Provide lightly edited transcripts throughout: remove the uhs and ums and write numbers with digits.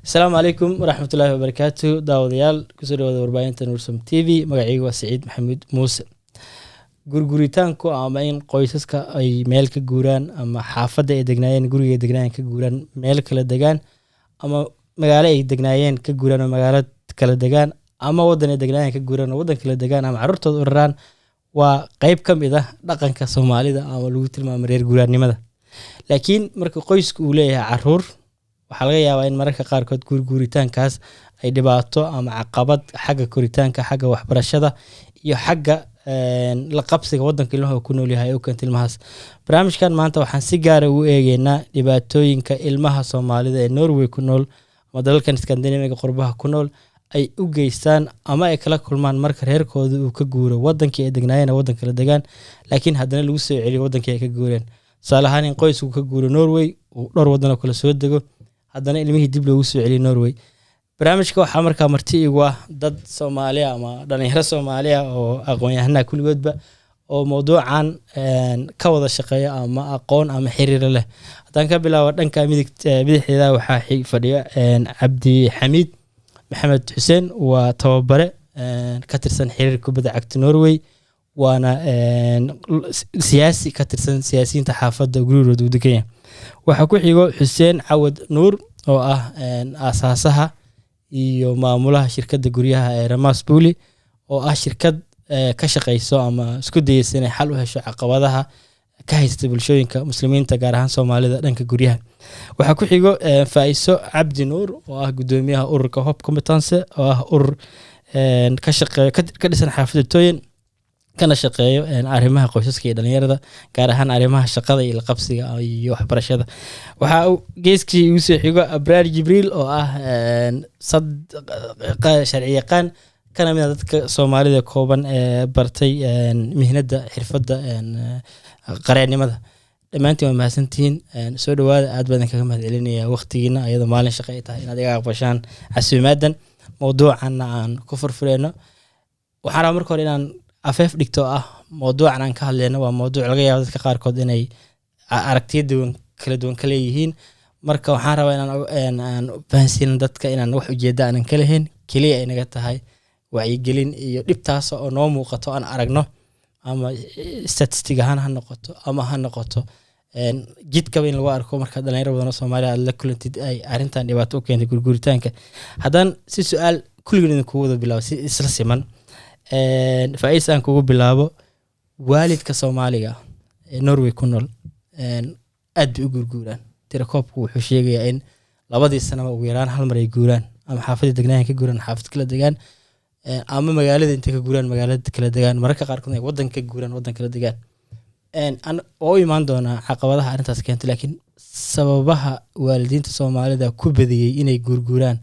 Asalaamu calaykum waraxmatullaahi wabarakaatu. Daawadayaal, kusoo dhawaada warbaahinta Nursam TV. Magacaygu waa Saciid Maxamuud Muuse. Gurguritaanku ama in qoysaska ay meel ka guuraan, ama xaafadda ay degnaayeen, guriga ay degnaayeen ka guuraan, meel kala degaan, ama magaalo ay degnaayeen ka guuraan oo magaalo kala degaan, ama waddan ay degnaayeen ka guuraan oo waddan kala degaan, ama carruurtooda u raraan, waa qeyb ka mid ah dhaqanka Soomaalida ama lagu tilmaamo reer guuraannimada. Laakiin marka qoysku uu leeyahay caruur, waxaa laga yaabaa in mararka qaarkood guurguuritaankaas ay dhibaato ama caqabad xagga koritaanka, xagga waxbarashada iyo xagga la qabsiga waddanka ilmaha uu ku nool yahay ay u keento ilmahaas. Barnaamijkan maanta waxaan si gaara ugu eegeynaa dhibaatooyinka ilmaha Soomaalida ee Norway ku nool ama dalalkan Scandinaviga qurbaha ku nool ay u geystaan ama ay kala kulmaan marka reerkooda uu ka guuro wadankii ay degnaayeen, waddan kala degaan, laakiin haddana lagu soo celiyo wadankii ay ka guureen. Tusaale ahaan, in qoysku ka guuro Norway, uu dhowr waddan oo kale soo dego, haddana ilmihii dib loogu soo celiyo Norway. Barnaamijka waxaa markaa marti igu ah dad Soomaaliya ama dhalinyaro Soomaaliya oo aqoon-yahanaha kulligoodba oo mawduucan ka wada shaqeeya ama aqoon ama xiriiro leh. Haddaan ka bilaabo dhanka midig, bidixdeeda waxaa fadhiya Cabdi Xamiid Maxamed Xuseen. Waa tababare ka tirsan xiriir kubadda cagta Norway, waana siyaasi ka tirsan siyaasiyiinta xaafadda Grorud uu degan yahay. Waxaa ku xigo Xuseen Cawad Nuur oo ah aasaasaha iyo maamulaha shirkadda guryaha ee Ramas Bolig, oo ah shirkad ka shaqeyso ama isku dayeysa inay xal u hesho caqabadaha ka haysta bulshooyinka Muslimiinta, gaar ahaan Soomaalida, dhanka guryaha. Waxaa ku xigo Faiso Cabdi Nuur oo ah gudoomiyaha ururka Hope Competence, oo ah urur ka shaqeeyo, ka dhisan xaafadda Tøyen, kana shaqeeyo arrimaha qoysaska iyo dhalinyarada, gaar ahaan arrimaha shaqada iyo laqabsiga iyo waxbarashada. Waxaa geeskii igu soo xigo Abraar Jibriil oo ah sharci yaqaan, kana mid ah dadka Soomaalida kooban ee bartay mihnada xirfadda qareennimada. Dhammaantiin waa mahadsantihiin, soo dhawaada. Aad baan idinkaga mahad celinaya waqtigiina, ayadoo maalin shaqo ay tahay, inaad iga aqbashaan casuumaadan, mawduucanna aan ku furfureyno. Waxaan rabaa marka hore inaan afeef dhigto ah mawduucan aan ka hadleyno waa mawduuc laga yaabo dadka qaarkood inay aragtiyo duwan, kala duwan ka leeyihiin. Marka waxaan rabaa inaan aan fahansiino dadka inaan wax ujeeda aanan ka lahayn, keliya ay naga tahay wacyigelin iyo dhibtaas oo noo muuqato, aan aragno, ama statistic ahaan ha noqoto ama ha noqoto jidkaba in lagu arko marka dhalinyaro badan oo Soomaaliya aad la kulantid ay arrintan dhibaato u keentay gurguritaanka. Haddaan si su-aal kulligood idinkugu wada bilaabo si isla siman, Faiz, aan kugu bilaabo. Waalidka Soomaaliga ee Norway ku nool aad bay u gurguuraan. Tirakoobku wuxuu sheegayaa in 2dii sanaba ugu yaraan hal mar ay guuraan, ama xaafadii degnaayan ka guuraan, xaafad kala degaan, ama magaalada intay ka guuraan magaalada kala degaan, mararka qaarkood ay waddan ka guuraan, waddan kala degaan. Waa u imaan doonaa caqabadaha arrintaas keento, laakiin sababaha waalidiinta Soomaalida ku badiyey inay guurguuraan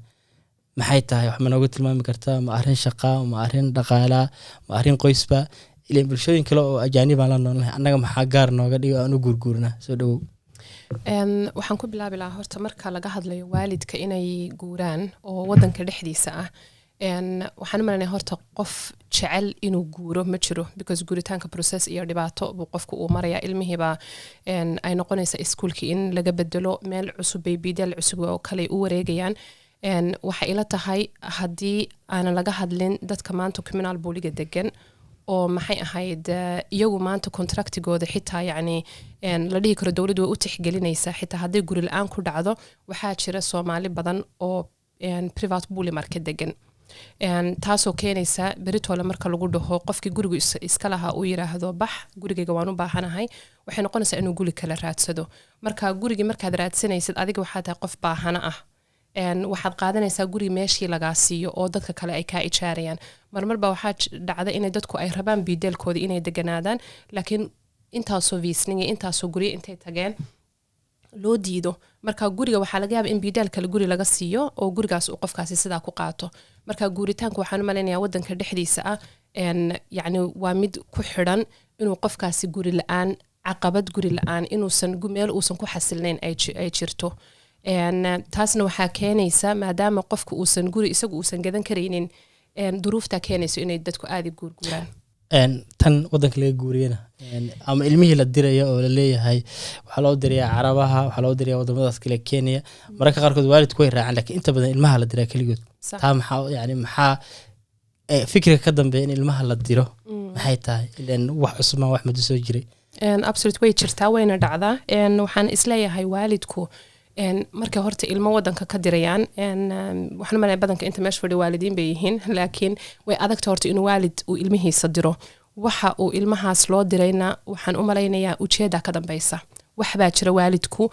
maxay tahay? Wax ma nooga tilmaami kartaa? Ma arrin shaqaa, ma arrin dhaqaalaa, ma arrin qoysba? Ileen bulshooyin kale oo ajaanib aan la noolnahay, annaga maxaa gaar nooga dhigo aan u guurguurnaa? Soo dhawow. Waxaan ku bilaabi lahaa horta, marka laga hadlayo waalidka inay guuraan oo wadanka dhexdiisa ah, waxaan u malanaya horta qof jecel inuu guuro ma jiro, because guuritaanka process iyo dhibaato buu qofku uu maraya. Ilmihiiba ay noqonaysa iskuulkii in laga bedelo, meel cusub bay bydel cusub oo kale u wareegayaan. Waxay ila tahay haddii aanan laga hadlin dadka maanta kommunal boliga degan oo maxay ahayd iyagu maanta kontraktigooda xitaa yacni la dhihi karo dowladdu way u tixgelinaysaa xitaa hadday guri la-aan ku dhacdo. Waxaa jira Soomaali badan oo privat boligmarked degan, taasoo keenaysa beritole marka lagu dhaho qofkii gurigu iska lahaa uu yiraahdo, "Bax, gurigayga waan u baahanahay," waxay noqonaysaa inuu guri kale raadsado. Marka gurigii markaad raadsanaysid, adiga waxaa tahay qof baahana ah. Waxaad qaadanaysaa guri meeshii lagaa siiyo oo dadka kale ay kaa ijaarayaan. Marmarba waxaa dhacda inay dadku ay rabaan bydelkooda inay deganaadaan, laakiin intaasoo visning iyo intaasoo guryo intay tageen loo diido. Marka guriga waxaa laga yaaba in bydel kale guri laga siiyo oo gurigaas uu qofkaasi sidaa ku qaato. Marka guuritaanka waxaan u malaynayaa wadanka dhexdiisa ah yacni waa mid ku xidhan inuu qofkaasi guri la-aan, caqabad guri la-aan, inuusan meel uusan ku xasilnayn ay jirto. Taasna waxaa keenaysa maadaama qofku uusan guri isagu uusan gadan karaynin, duruuftaa keenayso inay dadku aada guurguuraan. Tan wadanka laga guuriyana, ama ilmihii la diraya oo laleeyahay waxaa loo dirayaa Carabaha, waxaa loo diraya wadamadaas kale, Kenya, mararka qaarkood waalidku way raacaan, laakiin inta badan ilmaha la diraa keligood. Taa maxaa, yani maxaa fikirka ka dambeeya in ilmaha la diro? Maxay tahay? Ilan wax cusubmaa, wax muddo soo jiray. Absolute, way jirtaa, wayna dhacdaa. Waxaan isleeyahay waalidku markay horta ilmo wadanka ka dirayaan, waxaan malaya badanka inta meesha fadhi waalidiin bay yihiin, laakiin way adagta horta inuu waalid uu ilmihiisa diro. Waxa uu ilmahaas loo dirayna waxaan u malaynayaa ujeeda ka dambeysa. Waxbaa jira waalidku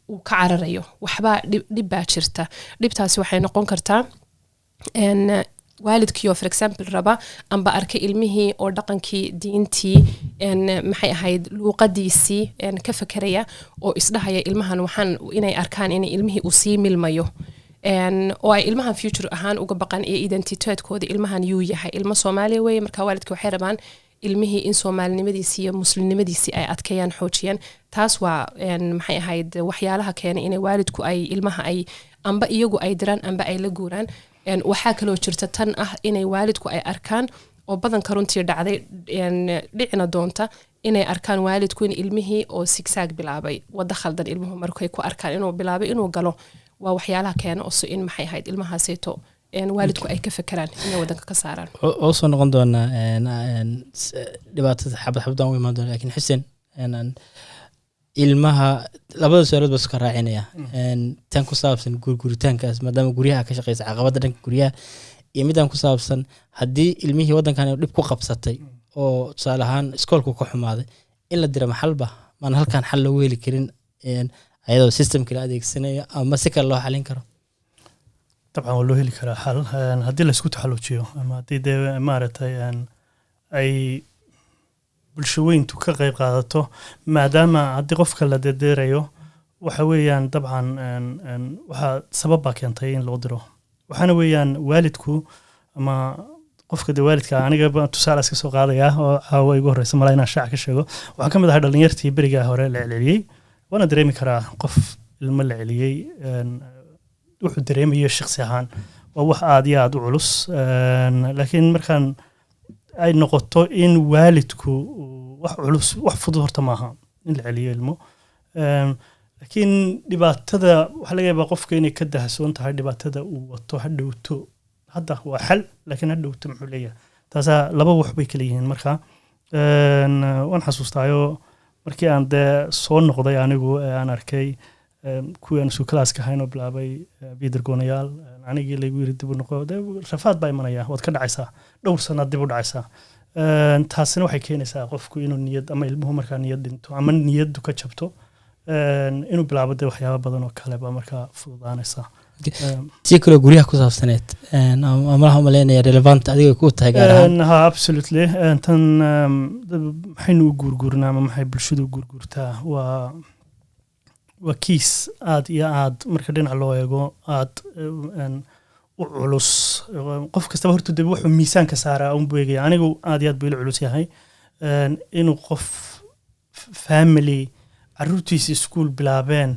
uu ka cararayo, waxbaa dhib baa jirta. Dhibtaasi waxay noqon kartaa waalidkiio, for example, raba amba arkay ilmihii oo dhaqankii, diintii, maxay ahayd, luuqadiisii ka fekeraya oo isdhahaya ilmahan waxaan inay arkaan in ilmihii uu sii milmayo, oo ay ilmahan future ahaan uga baqan iyo identitetkooda, ilmahan yuu yahay, ilmo Soomaaliya weeye. Marka waalidka waxay rabaan ilmihii in Soomaalinimadiisii iyo Muslimnimadiisii ay adkeeyaan, xoojiyaan. Taas waa maxay ahayd, waxyaalaha keenay inay waalidku ay ilmaha ay amba iyagu ay diraan amba ay la guuraan. Waxaa kaloo jirta tan ah inay waalidku ay arkaan, oo badanka runtii dhacday, dhicina doonta, inay arkaan waalidku in ilmihii oo zigzag bilaabay, wada khaldan ilmuhu markay ku arkaan inuu bilaabay inuu galo. Waa waxyaalaha keena oso in, maxay ahayd, ilmahaaseeto waalidku ay ka fekeraan inay wadanka ka saaraan. Oo soo noqon doonaa dhibaatada, xabad xabadaan u imaan doona, lakin Xuseen, ilmaha labada su-aalood baa iska raacinaya. Tan ku saabsan gurguritaankaas, maadaama guryaha ka shaqeysa, caqabada dhanka guryaha, iyo midaan ku saabsan haddii ilmihii waddankan dhib ku qabsatay oo tusaale ahaan iskoolku ka xumaaday, in la dira maxalba maan halkan xal loogu heli karin, ayadoo systemka la adeegsanayo ama si kale loo xalin karo? Dabcan waa loo heli karaa xal, haddii laisku taxallujiyo ama haddii dee maaragtay ay bulshaweyntu ka qayb qaadato, maadaama haddii qofka la dedeerayo waxa weeyaan dabcan waxaa sabab baa keentay in loo diro. Waxaana weeyaan waalidku ama qofka dee waalidka, aniga tusaale iska soo qaadaya oo caawa igu horeysa malaa inaan shaac ka sheego, waxaan ka mid ahay dhalinyartii berigaa hore la celceliyey. Waana dareemi karaa qof ilmo la celiyey wuxuu dareemayo shakhsi ahaan, waa wax aad iyo aad u culus. Laakiin markaan ay noqoto in waalidku wax culus, wax fudud horta maaha in la celiyo ilmo. Laakiin dhibaatada waxaa laga yaabaa qofka inay ka dahsoon tahay dhibaatada uu wato hadhowto. Hadda waa xal, laakiin hadhowto muxuu leeyahay? Taasaa laba wax bay kala yihiin. Marka waan xasuustaayo markii aan dee soo noqday anigu ee aan arkay kuwii aan isku kalaaska ahayn oo bilaabay videregåendeyaal, anigii laygu yiri dib u noqo, dee rafaad baa imanaya, waad ka dhacaysaa, dhowr sanaad dib u dhacaysaa. Taasina waxay keenaysaa qofku inuu niyad ama ilmuhu markaa niyad dhinto ama niyaddu ka jabto, inuu bilaabo dee waxyaabo badan oo kale baa markaa fududaanaysa. Tii kaloo guryaha ku saabsaneed, amalaha umaleynaya relevant adiga ku tahay gaar ahaan. Ha, absolutely. Tan maxaynu u guurguurnaa ama maxay bulshadu u guurguurtaa waa kiis aad iyo aad marka dhinac loo eego aad u culus. Qof kastaba horta de wuxuu miisaanka saaraa unbuu eegaya. Anigu aad iyo aad buu ila culus yahay inuu qof family caruurtiisa iskuul bilaabeen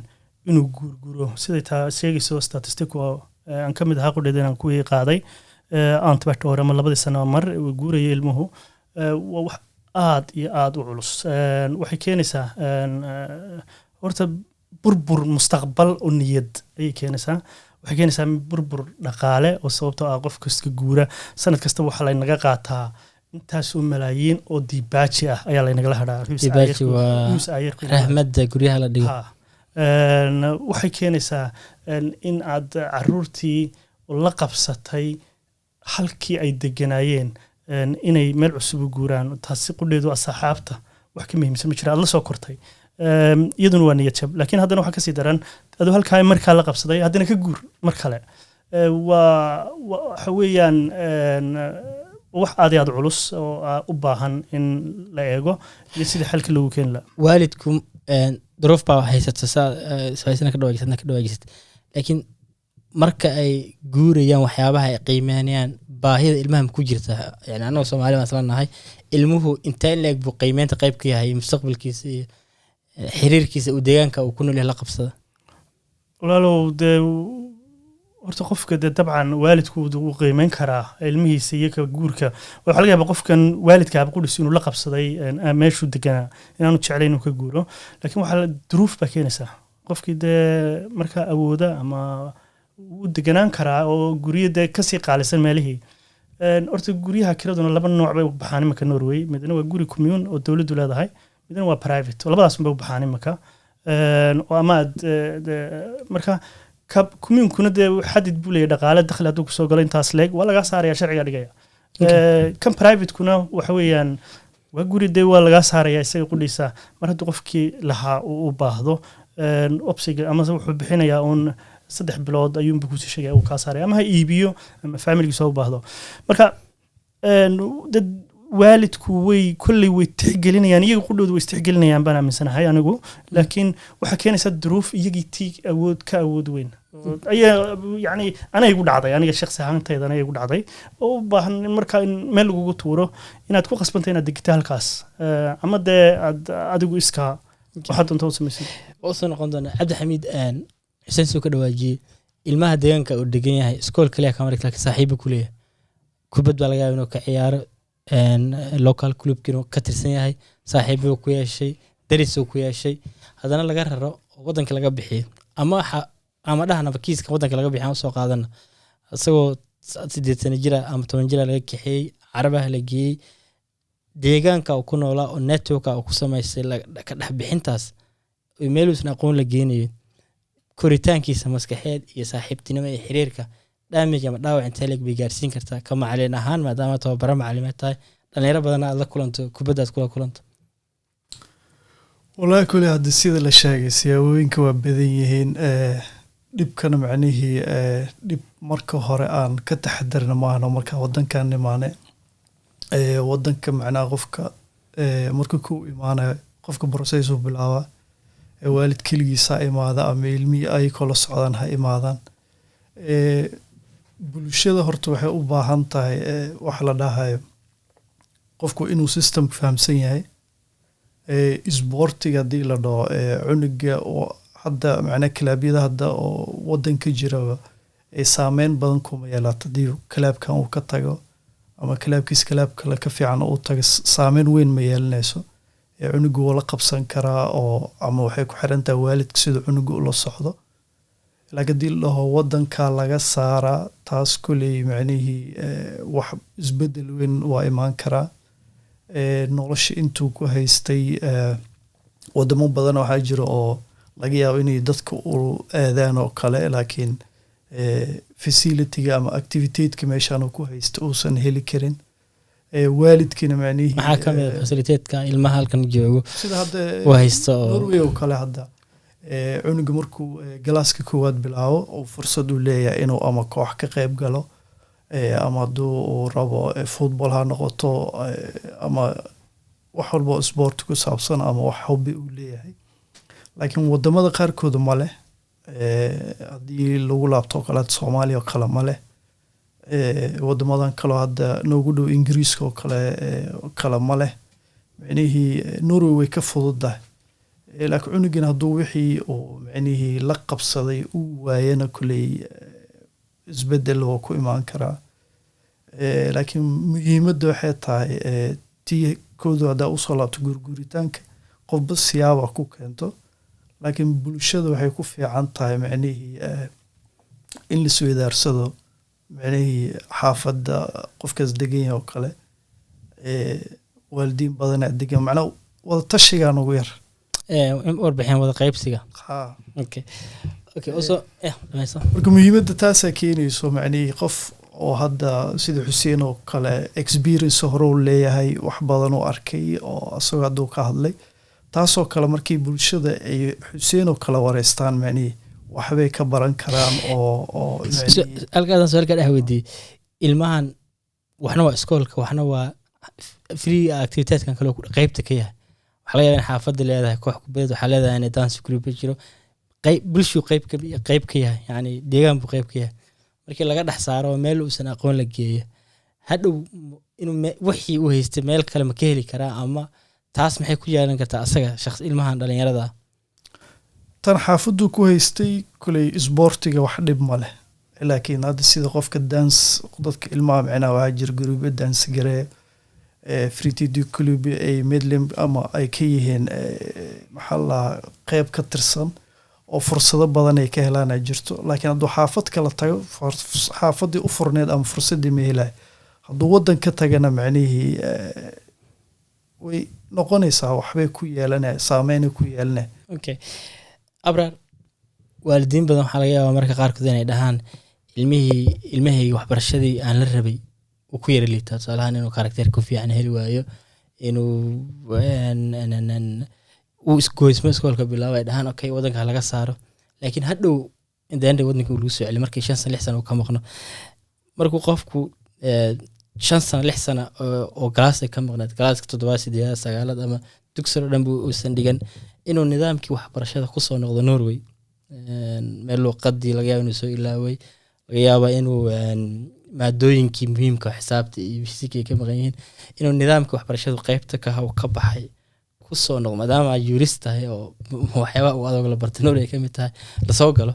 inuu guurguro. Siday taa sheegayso statistiku, aan ka mid ahaa qudheed inaan kuwii qaaday annethvert år ama labadii sano mar uu guuraya ilmuhu, waa wax aad iyo aad u culus. Waxay keenaysaa horta burbur mustaqbal oo niyad ayay keenaysaa. Waxay keenaysaa burbur dhaqaale oo sababtoo ah qof kasta guura sanad kasta waxaa laynaga qaataa intaasoo malaayiin oo dibaaji ah ayaa laynagala hadhaa. Dibaaji waa rahmadda guryaha la dhigo. Ha. Waxay keenaysaa in aad caruurtii la qabsatay halkii ay deganaayeen inay meel cusub u guuraan. Taasi qudheedu asxaabta wax ka muhiimsan ma jira aad la soo kortay. Iyaduna waa niyad jab, laakiin haddana waxaa kasii daran aduu halkaa markaa la qabsaday haddana ka guur mar kale. Waa waxa weeyaan wax aad iyo aad u culus oo u baahan in la eego iyo sidii xalka loogu keeni lahaa. Waalidku duruuf baa haysata, saa haysana ka dhawaajisad ka dhawaajisad, laakiin marka ay guurayaan waxyaabaha ay qiimeynayaan baahida ilmaha ma ku jirta? Yani annaga Soomaali baan isla nahay, ilmuhu intee in leeg buu qiimeynta qayb ka yahay mustaqbalkiisa iyo xiriirkiisa uu deegaanka uu ku nool yahay la qabsada? Walaalow, dee Horta qofka dee dabcan waalidku wuu qiimeyn karaa ilmihiisa iyo ka guurka. Waxaa laga yaabaa qofkan waalidka qudhis inuu la qabsaday meeshuu deganaa, inaanu jeclayn inuu ka guuro, laakiin waxaa duruuf baa keenaysaa. Qofkii dee markaa awooda ama wuu deganaan karaa oo guryo dee kasii qaalisan meelihii. Horta guryaha kiraduna laba nooc bay u baxaan imanka Norway. Midna waa guri commune oo dowladdu leedahay, midna waa private, oo labadaas bay u baxaan imanka. Oo ama aad marka ka kommunekuna dee xadid buu leeyahay dhaqaale, dakhli hadduu kusoo galo intaas leeg waa lagaa saaraya, sharciga dhigaya. Kan privatekuna waxa weeyaan waa guri dee waa lagaa saaraya isaga qudhiisa mar hadduu qofkii lahaa uu u baahdo opsiga, ama wuxuu bixinayaa uun 3 bilood ayuunbu kusii sheegaya uu kaa saaraya, ama ha iibiyo ama familigiisa ha u baahdo. Marka dad waalidku way kolley way tixgelinayaan, iyaga qudhoodu way istixgelinayaan baan aaminsanahay anigu, laakiin waxaa keenaysa duruuf iyagii tii awood ka awood weyn ayaa, yacni anay igu dhacday, aniga shakhsi ahaantayda anay igu dhacday, oo u baahan in marka in meel lagugu tuuro inaad ku qasbantay inaad degto halkaas, ama dee aad adigu iskaa waxaad doonta u samaysid. Waa usoo noqon doonaa. Cabdixamiid, Xuseen soo ka dhawaajiyey, ilmaha deegaanka uu degan yahay iskool kaliya kama dhigto, laakiin saaxiiba ku leeyahay, kubad baa laga yaaba inuu ka ciyaaro, local clubki inuu ka tirsan yahay, saaxiibuu ku yeeshay, darisuu ku yeeshay, haddana laga raro oo wadanka laga bixiyo, ama ama dhahnaba kiiska wadanka laga bixiyo aan usoo qaadana, isagoo 8 sano jira ama 10 jira laga kaxeeyey, Carabaha la geeyey, deegaanka uu ku noolaa oo networka uu ku samaystay ka dhex bixintaas oo meeluusan aqoon la geenayo, koritaankiisa maskaxeed iyo saaxiibtinimo iyo xiriirka damage ama dhaawac intee leeg bay gaarsiin kartaa, ka macalin ahaan, maadaama tababaro macalimeed tahay, dhalinyaro badanna aad la kulanto, kubadda aad kula kulanto? Wallaahi kule hadda sida la sheegay siyaabooyinka waa badan yihiin. Dhibkana macnihii dhib marka hore aan ka taxadarna maahno marka wadankan imaane. Wadanka macnaha qofka marka ku imaanayo qofka process uu bilaabaa. Waalid keligiis ha imaada ama ilmihii ayakoo la socdaan ha imaadaan. Bulshada horta waxay u baahan tahay waxa la dhahayo qofku inuu system fahamsan yahay. Isboortiga haddii la dhaho, cunuga oo hadda macnaa kalaabyada hadda oo wadanka jiraba ee saameyn badan kuma yeelaato. Haddii kalaabkan uu ka tago ama kalaabkiis kalaab kale ka fiican uu tago, saameyn weyn ma yeelanayso. Cunugu wuu la qabsan karaa oo ama waxay ku xiran tahay waalidka sida cunuga ula socdo. Laakiin haddii la dhaho wadanka laga saaraa, taas kuley macnihii wax isbedel weyn waa imaan karaa. Nolosha intuu ku haystay, wadamo badan waxaa jira oo laga yaabo inay dadka u aadaan oo kale, laakiin facilityga ama activityka meeshaan uu ku haysta uusan heli karin. Waalidkiina macnihii Maxaa ka mid a faciliteedka ilmaha halkan joogo sida hadda u haysta oo Norway oo kale hadda, cunuga markuu galaaska koowaad bilaabo uu fursad u leeyahay inuu ama koox ka qayb galo, ama hadduu uu rabo football ha noqoto, ama wax walba oo sport ku saabsan ama wax hobby uu leeyahay. Laakiin wadamada qaarkooda ma leh. Haddii lagu laabto oo kale Soomaaliya oo kale ma leh. Wadamadan kaloo hadda noogu dhow, Ingiriiska oo kale, kale ma leh. Micnihii Norway way ka fududahay. Laakiin cunugan hadduu wixii uu micnihii la qabsaday uu waayana, kuley isbedel waa ku imaan karaa. Laakiin muhiimadda waxay tahay, tii koodu haddaa usoo laabto, gurguritaanka qofba siyaaba ku keento, laakiin bulshada waxay ku fiican tahay micnihii in la isweydaarsado micnihii xaafadda qofkaas degan yahay oo kale, waalidiin badanaa degan, macnaa wada tashigaa ugu yar. Warbixin wada qaybsiga. Ha. Okay, also dhamayso. Marka muhiimadda taasaa keenayso macnihii qof oo hadda sida Xuseen oo kale experience hore u leeyahay, wax badan u arkay oo asagoo hadduu ka hadlay, taasoo kale markii bulshada ay Xuseen oo kale wareystaan, macnihii waxbay ka baran karaan oo macnihii Halkaasaan su-aal ka dhex weydiiyey. Ilmahan waxna waa iskoolka, waxna waa free activiteedkan kale oo qaybta ka yahay. Waxaa laga yaabaa in xaafadda leedahay koox kubadeed, waxaa leedahay in dance group jiro, qayb bulshuu qayb ka yahay, yani deegaan buu qayb ka yahay. Markii laga dhex saaro oo meel uusan aqoon la geeyo, hadhow inuu wixii uu haystay meel kale ma ka heli karaa, ama taas maxay ku yeelan kartaa asaga shakhs ilmahan dhalinyarada ah? Tan xaafaddu ku haystay kuley isboortiga wax dhib ma leh. Laakiin hadda sida qofka dance, dadka ilmaha micnaha waxaa jira gruubyo dance garee, fritidsklubb ay medlem ama ay ka yihiin, maxaa la dhahaa, qeyb ka tirsan oo fursado badan ay ka helaan ay jirto. Laakiin hadduu xaafad kala tago, xaafadii u furneed ama fursadii ma helayo. Hadduu waddan ka tagana, macnihii way noqonaysaa, waxbay ku yeelanaya, saameynay ku yeelanaya. Okay, Abraar, waalidiin badan waxaa laga yaabaa marka qaarkood inay dhahaan ilmihii, ilmahayga waxbarashadii aan la rabay uu ku yara liitaa. Tusaalahaan, inuu karakter ku fiican heli waayo, inuu uu isgoysmo iskoolka bilaabo, ay dhahaan okay, waddanka ha laga saaro. Laakiin hadhow in the end waddanka uu lagu soo celiyo markii 5 sano, 6 sano uu ka maqno. Markuu qofku 5 sano, 6 sano oo galaas ay ka maqnayd, galaaska toddobaad, sideedaad, sagaalaad ama dugsiga oo dhan bu uusan dhigan, inuu nidaamkii waxbarashada kusoo noqdo Norway, meel luuqadii laga yaaba inuu soo ilaaway, laga yaaba inuu maadooyinkii muhiimka, xisaabta iyo fisikii, ka maqan yihiin, inuu nidaamkii waxbarashadu qeybta ka ka baxay kusoo noqdo, maadaama ay jurist tahay oo waxyaabaha uu adag la bartay Norway ka mid tahay, lasoo galo,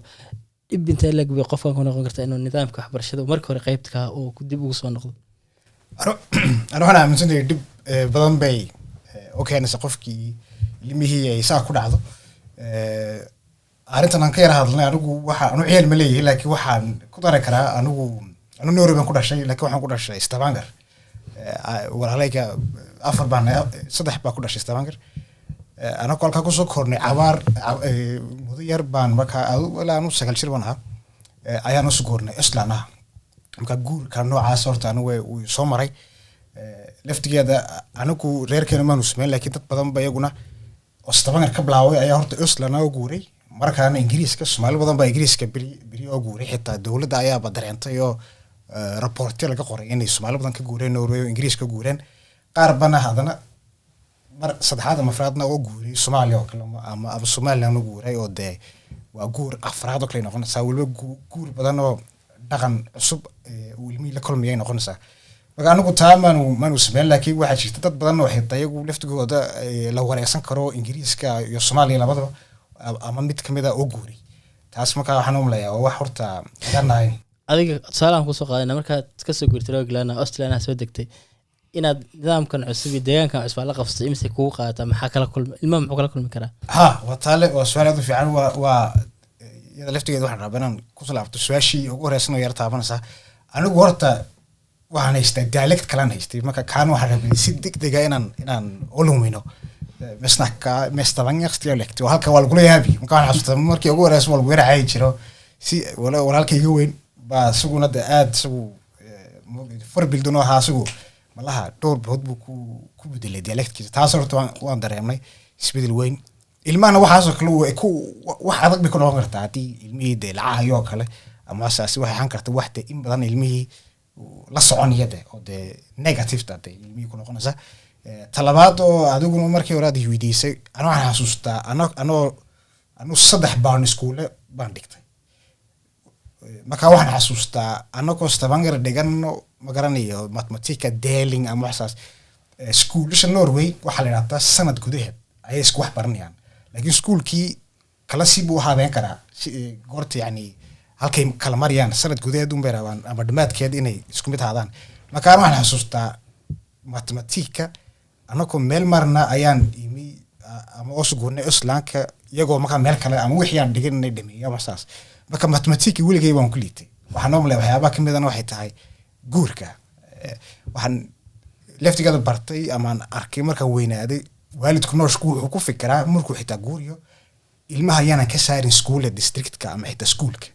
dhib intee leeg bay qofkan ku noqon kartaa inuu nidaamka waxbarashada marka hore qeybta ka oo dib ugu soo noqdo? Anu waxaan aaminsanahay dhib badan bay u keenaysa qofkii ilmihii ay saa ku dhacdo. Arrintan aan ka yara hadalnay, anigu waxa anu ciyaal ma leeyahay, laakiin waxaan ku dari karaa anigu anu Norway baan ku dhashay, laakiin waxaan ku dhashay Stavanger. Walaalayga afar baan, saddex baa ku dhashay Stavanger. Anagoo halkaa kusoo kornay cabaar, muddo yar baan markaa ilaa anu 9 jir baan ahaa, ayaan usoo goornay Østland ah. Marka guurka noocaas horta anigu wuu soo maray. Laftigeeda anigu reerkeena maanu sameyn, laakiin dad badan ba iyaguna oo Stavanger ka bilaaway ayaa horta Østland oo guuray, markaana Ingiriiska. Soomaali badan baa Ingiriiska beri beri oo guuray. Xitaa dowladda ayaaba dareentay oo raportyo laga qoray inay Soomaali badan ka guureen Norway oo Ingiriiska guureen. Qaar bana haddana mar saddexaad ama afraadna oo guuray Soomaaliya oo kale ama Somaliland oo guuray, oo dee waa guur afraad oo kale noqonaysaa. Weliba guur badan oo dhaqan cusub uu ilmihii la kulmayay noqonaysaa. Marka anigu taa maanu sameyn, laakiin waxaa jirta dad badan oo xitaa iyagu laftigooda la wareegsan karo Ingiriiska iyo Soomaaliya labadaba ama mid kamid a oo guuray taas. Marka waxaan u maleeyaa waa wax horta garanahay. Adiga tusaalahan kusoo qaadana, markaad kasoo guurtay Rogaland, Australia soo degtay, inaad nidaamkan cusub iyo deegaankan cusub aad la qabsato, imise kugu qaadata? Maxaa kala kulmi ilmaha? Muxuu kala kulmi karaa? Ha, waa taale, waa su-aal aad u fiican. Waa iyada laftigeeda waxaan rabaa inaan kusoo laabto su-aashii ugu horeysan oo yar taabanaysaa. Anigu horta waxaan haystaa dialect kalaan haystay. Marka kaana waxaan rabay si degdega inaan u lumino mesnaka mestavangersk dialect oo halka waa lagula yaabi. Marka waxaan xasuustaa markii ugu horeysa waa lagu yara caayi jiro. Si walaalka iga weyn baa isaguna de aad isagu förebild ahaa, isagu malaha dhowr bilood buu ku bedelay dialectkiisa. Taas horta waan dareemay isbedel weyn. Ilmahana waxaasoo kale ku wax adag bay ku noqon kartaa haddii ilmihii dee lacahayo oo kale ama saasi waxay ahaan karta wax dee in badan ilmihii la soconaya de oo dee negative de ilmihii ku noqonaysa. Talabaad oo adiguna markii hore aad weydiisay, ana waxaan xasuustaa anoo anu saddex baan iskuule baan dhigtay. Marka waxaan xasuustaa anagoo Stavanger dhigano, ma garanayo matematikk deling ama waxsaas. Iskuulasha Norway waxaa la idhahdaa sanad gudaheed ayay isku wax baranayaan, laakiin iskuulkii kala si buu u habeyn karaa si goorta yani halkay kala marayaan sanad gudaheed unbay rabaan ama dhammaadkeed inay isku mid ahaadaan. Marka waxaan xasuustaa matematika anagoo meel marna ayaan imi ama oo suguurnay Østlandka, iyagoo markaa meel kale ama wixii aan dhigan inay dhameeyo ama saas. Marka matematika weligay waan ku liitay. Waxaan noo malay waxyaabaha kamidana waxay tahay guurka. Waxaan laftigeeda bartay amaan arkay markaan weynaaday, waalidku nooshku wuxuu ku fikiraa markuu xitaa guuriyo ilmaha ayaanan ka saarin iskuulla districtka ama xitaa iskuulka.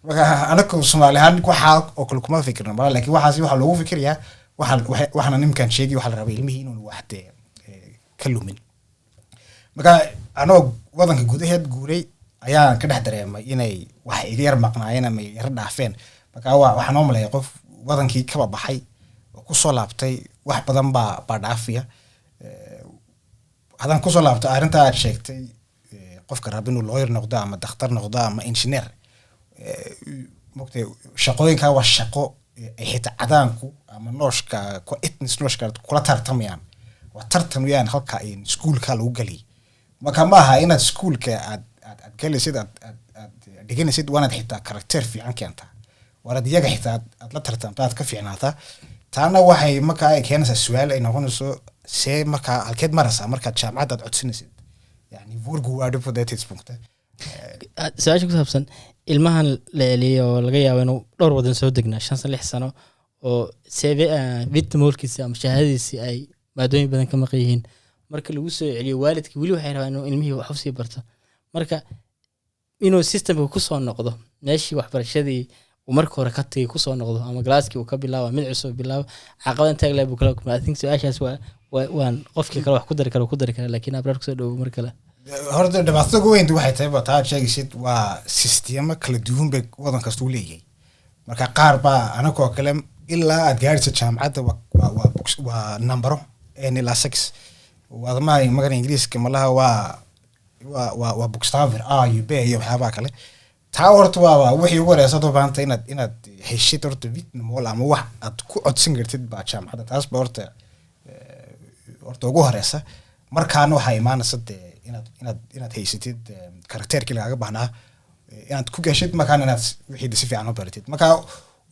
Marka anagu Soomaali ahaan waxaa oo kale kuma fikirno mala, laakiin waxaas waxaa loogu fikirayaa waxaana nimkaan sheegay, waxaa la rabay ilmihii inuun wax dee ka lumin. Marka anoo wadanka gudaheed guuray ayaan ka dhex dareemay inay wax iga yar maqnaayeen ama yar dhaafeen. Marka waxaan oo maleeya qof wadankii kaba baxay oo kusoo laabtay, wax badan baa dhaafiya. Haddaan kusoo laabto arrinta aad sheegtay, qofka raba inuu lawyer noqdo ama dakhtar noqdo ama engineer, mogtay shaqooyinka waa shaqo ay xitaa cadaanku ama nooshka etnisk nooshka kula tartamayaan. Waa tartamayaan halka iskuulka lagu gelay. Marka ma aha inaad iskuulka aad galaysid, aad dhiganaysid, waanaad xitaa karakter fiican keentaa. Waanaad iyaga xitaa aad la tartamta, aad ka fiicnaataa. Taana waxay markaa ay keenaysaa su-aal ay noqonayso: see markaa halkeed maraysaa markaad jaamacadda aad codsanaysid? Yani, hvor god er du på det tidspunktet? Su-aasha ku saabsan ilmahan la celiyey oo laga yaabo inuu dhowr wadan soo degnaa, 5 sano, 6 sano, oo CV vittemålkiisi ama shahaadadiisi ay maadooyin badan ka maqan yihiin, marka lagu soo celiyo, waalidka weli waxay rabaan inuu ilmihii wax usii barto. Marka inuu systemka kusoo noqdo, meeshii waxbarashadii uu marka hore ka tagay kusoo noqdo, ama classkii uu ka bilaabo, mid cusub bilaabo, caqabad intaag leh buu kala kulmaa. I think su-aashaas waa waan qofkii kale wax ku dari kara ku dari kara, laakiin Abraar, kusoo dhowo mar kale. Horta dhibaatada ugu weynta waxay tahay ba taa aad sheegaysid, waa sisteemo kala duwan bay wadan kasta u leeyahay. Marka qaar baa anagoo kale ilaa aad gaaraysa jaamacadda waa nambaro en ilaa six. Wadamaha magana Ingiriiska malaha waa bokstaver, A iyo B iyo waxyaabaha kale. Taa horta waa wixii ugu horeysa aad u baahantay inaad heshid horta vittemål ama wax aad ku codsan kartid baa jaamacadda. Taas ba horta ugu horeysa. Markaana waxaa imaanaysa dee inaad haysatid karakteerkii lagaaga baahnaa inaad ku gashid, markaana inaad wixii si fiican u baratid. Marka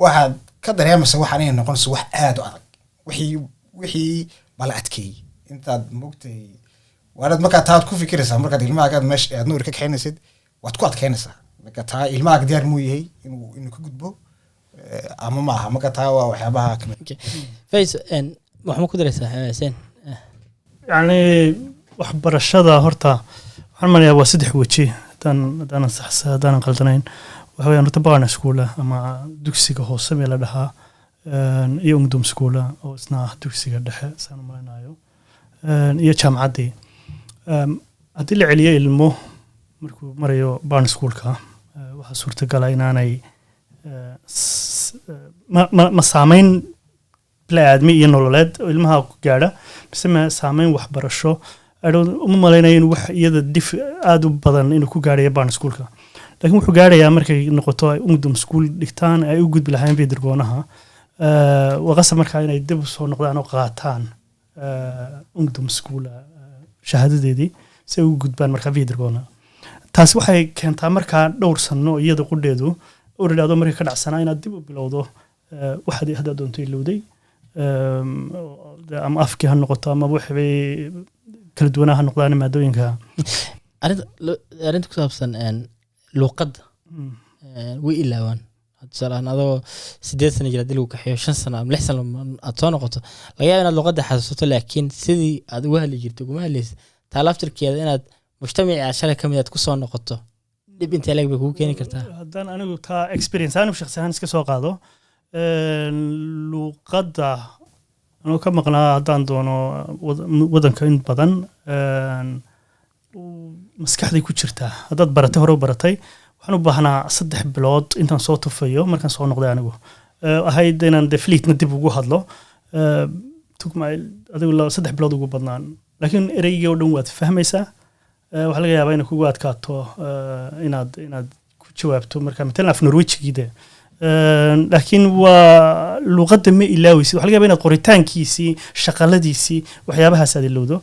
waxaad ka dareemaysa waxaan inay noqonayso wax aad u adag. Wixii baa la adkeeyey intaad mogtay. Waanaad markaa taad ku fikiraysaa markaad ilmahaaga meesha aad Nuur ka kaxaynaysid, waad ku adkeynaysaa. Marka taa ilmahaaga diyaar muu yahay inuu ka gudbo ama ma aha? Marka taa waa waxyaabaha kamid. Fays, wax ma ku daraysaa, Xuseen? Yacni, waxbarashada horta waxaan maleeyaa waa saddex weji, haddaanan sax, haddaanan qaldanayn. Waxa weeyaan horta barneskole ama dugsiga hoose bee la dhahaa, iyo ungdomsskole oo isna ah dugsiga dhexe saan u malaynayo, iyo jaamacaddii. Haddii la celiyo ilmo markuu marayo barneskoleka, waxaa suurtagala inaanay ma saameyn bini'aadmi iyo nololeed oo ilmaha ku gaadha mise ma saameyn waxbarasho. I don't, uma malaynayo in wax iyada dif aada u badan inuu ku gaadhayo barneskoleka, laakiin wuxuu gaadhayaa markay noqoto ay ungdomsskole dhigtaan, ay u gudbi lahayn videregåendeha. Waa qasab markaa inay dib usoo noqdaan oo qaataan ungdomsskole shahaadadeedii si ay ugu gudbaan markaa videregående. Taasi waxay keentaa markaa dhowr sano iyada qudheedu oo idhaahdo markay ka dhacsanaa inaad dib u bilowdo waxaad hadda doonto ilowday, ama afkii ha noqoto ama waxbay kala duwanaa ha noqdaan maadooyinka. Arrinta ku saabsan luuqadda way ilaawaan. Tusaale ahaan, adoo 8 sano jira haddii lagu kaxeeyo, 5 sano ama 6 sano aad soo noqoto, laga yaaba inaad luuqadda xasuusato, laakiin sidii aad uga hadli jirtay uguma hadlaysid. Taa laftirkeeda inaad mujtamacii aad shalay ka mid aad kusoo noqoto, dhib intee leeg bay kugu keeni kartaa? Haddaan anigu taa experience anigu shakhsi ahaan iska soo qaado, luuqadda anuu ka maqnaa haddaan doono wadanka in badan, maskaxday ku jirtaa. Haddaad baratay, hore u baratay, waxaan u baahnaa 3 bilood intaan soo tufayo markaan soo noqday anigu. Ahayd inaan de flytende dib ugu hadlo. Took adigu 3 bilood ugu badnaan, laakiin ereygii oo dhan waad fahmaysaa. Waxaa laga yaabaa inay kugu adkaato inaad ku jawaabto marka matalan af Norwejigii de. Laakiin waa luuqadda ma ilaaweysid. Waxaa laga yaabaa inaad qoritaankiisii, shaqaladiisii, waxyaabahaas aad ilowdo.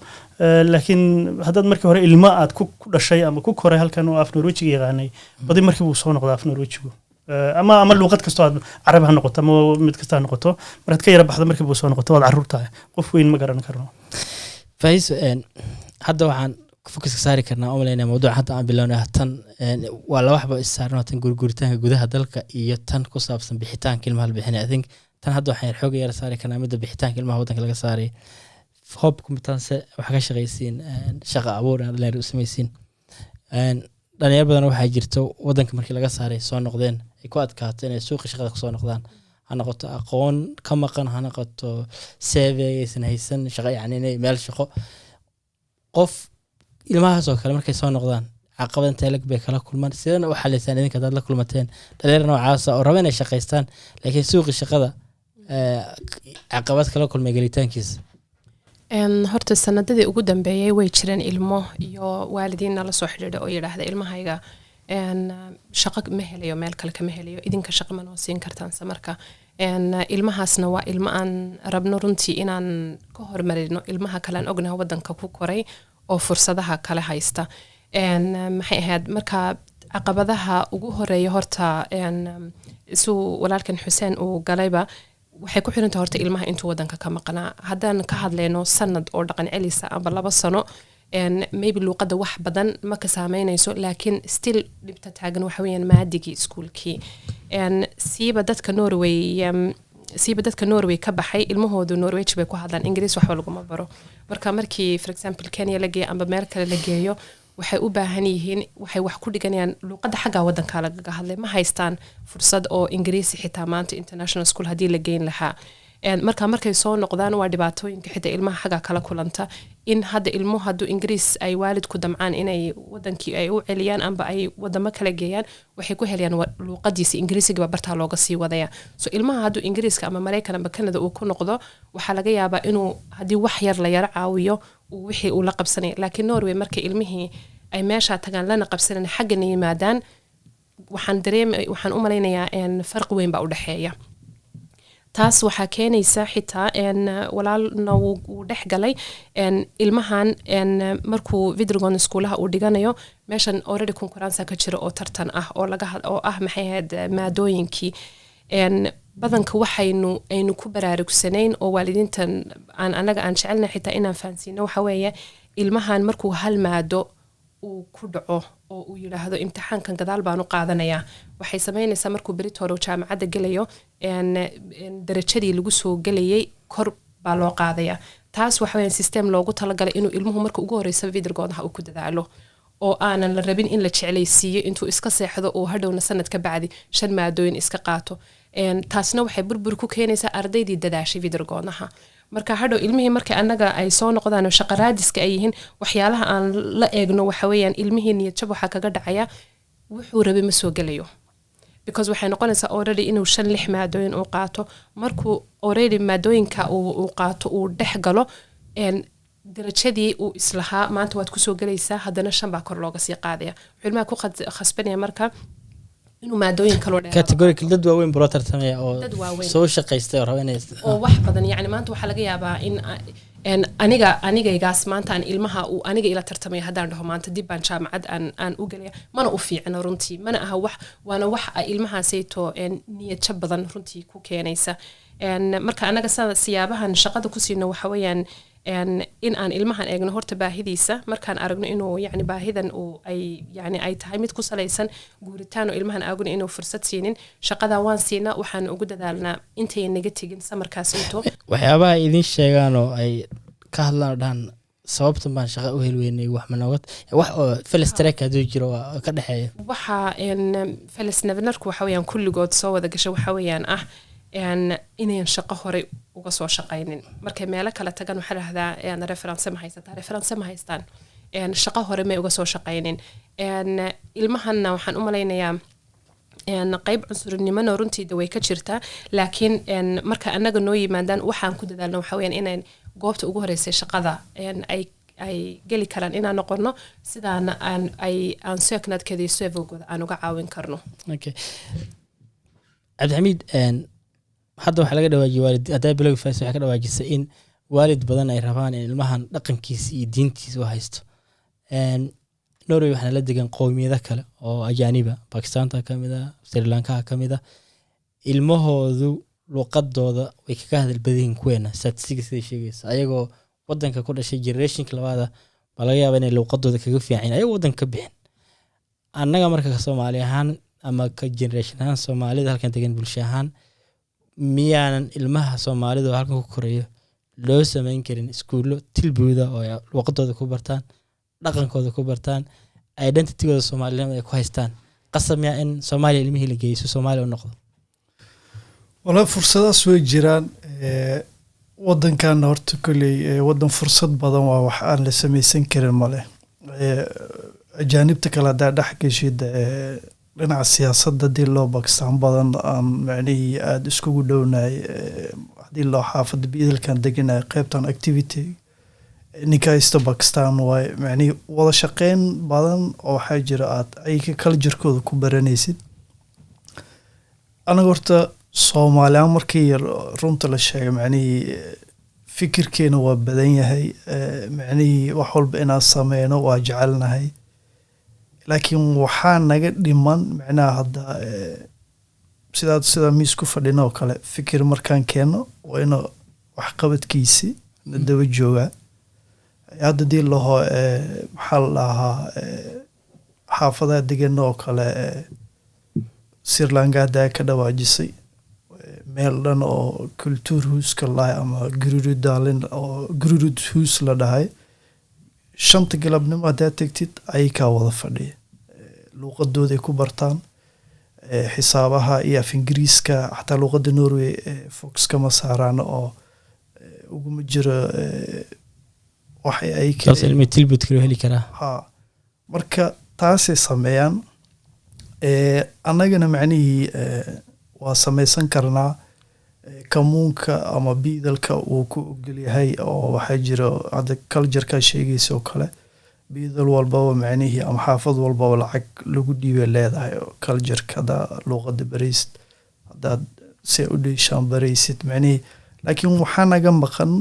Laakiin haddaad markii hore ilmo aad ku dhashay ama ku koray halkan oo af Norwejiga yaqaanay, badi markii buu soo noqdaa af Norwejigu. Ama luuqad kastoo aad Carabi ha noqoto ama mid kasta ha noqoto, markaad ka yara baxdo markii buu soo noqoto. Waad carruur tahay, qof weyn ma garan karno. Faiso, hadda waxaan focuska saari karnaa u malaynaya mawduuca hadda aan bilownay ah tan waa laba waxba is saaran, tan gurguritaanka gudaha dalka iyo tan ku saabsan bixitaanka ilmaha la bixinaya. I think tan hadda waxaan xooga yara saari karnaa midda bixitaanka ilmaha waddanka laga saaray. Hope Kompetanse waxaa ka shaqaysiin shaqa abuur inaad dhalinyaro u samaysiin. Dhalinyaro badan waxaa jirto waddanka markii laga saaray soo noqdeen ay ku adkaato inay suuqa shaqada kusoo noqdaan, ha noqoto aqoon ka maqan, ha noqoto CV aysan haysan shaqo, yani inay meel shaqo. Qof ilmahaas oo kale markay soo noqdaan, caqabad intee leg bay kala kulmaan? Sidena u xalisaan idinka hadaad la kulmateen dhalinyaro noocaasa oo raba inay shaqaystaan, laakiin suuqi shaqada caqabad kala kulmay gelitaankiisa? Horta sanadadii ugu dambeeyay way jireen ilmo iyo waalidiin nala soo xidhiidha oo yidhaahda: "Ilmahayga shaqo ma helayo, meel kale kama helayo, idinka shaqo ma noo siin kartaan?" Se marka ilmahaasna waa ilmo aan rabno runtii inaan ka hormarino ilmaha kale aan ognaha wadanka ku koray oo fursadaha kale haysta. Maxay ahayd marka Caqabadaha ugu horeeya horta, suu walaalkan Xuseen uu galayba, waxay ku xirantahay horta ilmaha intuu wadanka ka maqnaa. Haddaan ka hadlayno sanad oo dhaqan celisa amba 2 sano, maybe luuqadda wax badan ma ka saameynayso, laakiin still dhibta taagan waxa weeyaan maadigii iskuulkii. Siiba dadka Norway ka baxay, ilmahoodu Norway bay ku hadlaan, Ingiriis waxba laguma baro. Marka markii, for example, Kenya la geeyo amba meel kale la geeyo, waxay u baahan yihiin, waxay wax ku dhiganayaan luuqadda xagga wadanka lagaga hadlay. Ma haystaan fursad oo Ingiriisi xitaa maanta international school haddii la geyn lahaa. Marka markay soo noqdaan, waa dhibaatooyinka xitaa ilmaha xagga kala kulanta, in hadda ilmuhu hadduu Ingiriis ay waalidku damcaan inay wadankii ay u celiyaan amba ay wadamo kala geeyaan, waxay ku helayaan luuqadiisa Ingiriisiga baa bartaa looga sii wadaya. So ilmaha hadduu Ingiriiska ama Maraykan amba Canada uu ku noqdo, waxaa laga yaabaa inuu haddii wax yar la yaro caawiyo uu wixii uu la qabsanaya. Laakiin Norway markay ilmihii ay meeshaa tagaan lana qabsanan, xaggana yimaadaan, waxaan dareem waxaan u malaynayaa farqi weyn baa u dhexeeya. Taas waxaa keenaysa xitaa walaalna wuu dhex galay ilmahan markuu videregående iskuulaha uu dhiganayo, meeshan already konkurranse ka jira oo tartan ah oo laga oo ah, maxay ahayd, maadooyinkii. Badanka waxaynu aynu ku baraarugsanayn oo waalidiintan aan anaga aan jecelnahay xitaa inaan fahansiino waxa weeye, ilmahan markuu hal maado uu ku dhaco oo uu yidhaahdo imtixaankan gadaal baan u qaadanayaa, waxay samaynaysaa markuu berito hore jaamacadda gelayo, darajadii lagu soo gelayay kor baa loo qaadaya. Taas waxa weeyaan system loogu talagalay inuu ilmuhu marka ugu horeysa videregåendeha uu ku dadaalo, oo aanan la rabin in la jeclaysiiyo intuu iska seexdo uu hadhowna sanad ka bacdi shan maadooyin iska qaato. Taasna waxay burbur ku keenaysaa ardaydii dadaashay videregåendeha. Marka hadhow ilmihii marka annaga ay soo noqdaan oo shaqo raadiska ay yihiin, waxyaalaha aan la eegno waxa weeyaan ilmihii niyad jab waxaa kaga dhacaya, wuxuu rabay ma soo gelayo, because waxay noqonaysaa already inuu shan lix maadooyin uu qaato. Markuu already maadooyinka uu qaato, uu dhex galo, darajadii uu islahaa maanta waad kusoo gelaysaa, haddana shan baa kor looga sii qaadaya. Wuxuu ilmaha ku khasbanaya marka inuu maadooyin kaloo dheeraad Categorical dad waaweyn buu la tartamaya oo Dad waaweyn. soo shaqaystay oo raba inay oo wax badan. Yani maanta waxaa laga yaabaa in aniga anigaygaas maanta aan ilmaha uu aniga ila tartamaya haddaan dhaho maanta dib baan jaamacad aan u gelaya, mana u fiicna runtii, mana aha wax, waana wax ay ilmahaasayto niyad jab badan runtii ku keenaysa. Marka anaga siyaabahan shaqada ku siino waxa weeyaan in aan ilmahan eegno horta baahidiisa. Markaan aragno inuu yani baahidan uu ay yani ay tahay mid ku salaysan guuritaan oo ilmahan aaguna inuu fursad siinin, shaqadan waan siinaa, waxaan ugu dadaalnaa intay naga tegin samarkaas into Waxyaabaha ay idiin sheegaan oo ay ka hadlaan oo dhahan sababtan baan shaqa u heli weynay, wax ma nooga wax oo fellestrekk hadduu jiro waa ka dhexeeya? Waxa fellesnevnerku waxa weeyaan kulligood soo wada gashay waxa weeyaan ah inayan shaqo horey uga soo shaqaynin. Markay meelo kale tagaan waxaa dhahdaa referanse ma haysataa? Referanse ma haystaan, shaqo hore may uga soo shaqaynin. Ilmahanna waxaan u malaynayaa qayb cunsurinimona runtii de way ka jirtaa, laakiin marka annaga noo yimaadaan waxaan ku dadaalno waxa weeyaan inaan goobta ugu horeysay shaqada ay geli karaan inaan noqono, sidaana aan ay aan søknadkeeda iyo søvogooda aan uga caawin karno. Okay, Cabdixamiid, hadda waxaa laga dhawaajiyay waalid haddaa bilowga faas waxaa ka dhawaajisay in waalid badan ay rabaan in ilmahan dhaqankiisa iyo diintiisa u haysto. Norway waxaana la degan qowmiyado kale oo ajaaniba, Bakistaanta ka mid ah, Sri Lankaha ka mid ah. Ilmahoodu luqadooda way kaga hadal badan yihiin kuweena. Statistics siday sheegaysa, ayagoo wadanka ku dhashay generationka labaada baa laga yaabaa inay luqadooda kaga fiican yihiin ayagoo wadanka ka bixin. Annaga marka ka Soomaali ahaan ama ka generation ahaan Soomaalida halkan degan, bulsho ahaan, miyaanan ilmaha Soomaalida oo halkan ku korayo loo samayn karin iskuullo tilbuuda oo ay luqadooda ku bartaan, dhaqankooda ku bartaan, identitygooda Soomaalinimada ay ku haystaan? Qasab miyaa in Soomaaliya ilmihii la geeyo si Soomaaliya u noqdo? Walaa, fursadaas way jiraan. Wadankan horta kolley wadan fursad badan waa, wax aan la samaysan karin male. Ajaanibta kale haddaa dhex geshid, dhinaca siyaasadda hadii loo Bakistaan badan aan macnihii aada iskugu dhownahay, haddii loo xaafadda bydelkan deganahay qeybtan activity ninka haysta Bakistan waaye, macnihii wada shaqeyn badan oo waxaa jira aad ayaga culturekooda ku baranaysid. Anaga horta Soomaaliyan markii runta la sheegay, macnihii fikirkeena waa badan yahay, macnihii wax walba inaan sameyno waa jecelnahay. Laakiin waxaa naga dhiman macnaha hadda sidaa sida miis ku fadhina oo kale, fikir markaan keenno waa ina waxqabadkiisi na daba joogaa. Hadda dii laho, maxaa la dhahaa, xaafadaha degan oo kale, Sri Lanka hadda ka dhawaajisay, meel dhan oo kulturhuska la dhahay ama Groruddalen oo Grorud hus la dhahay, 5ta galabnimo haddaad tegtid ayakaa wada fadhiya, luuqadooday ku bartaan, xisaabaha iyo af Ingiriiska. Xataa luuqadda Norway focus kama saaraan oo uguma jiro waxay ay Taas ilmi tilbud kale heli karaa. Ha, marka taasay sameeyaan. Annagana macnihii waa samaysan karnaa. Kommuneka ama bydelka uu ku ogolyahay oo waxaa jiro hadda cultureka sheegaysa oo kale, bydel walbaba macnihii ama xaafad walbaba lacag lagu dhiibay leedahay oo cultureka haddaa luuqada baraysid, haddaad se u dheeshaan baraysid macnihii. Laakiin waxaa naga maqan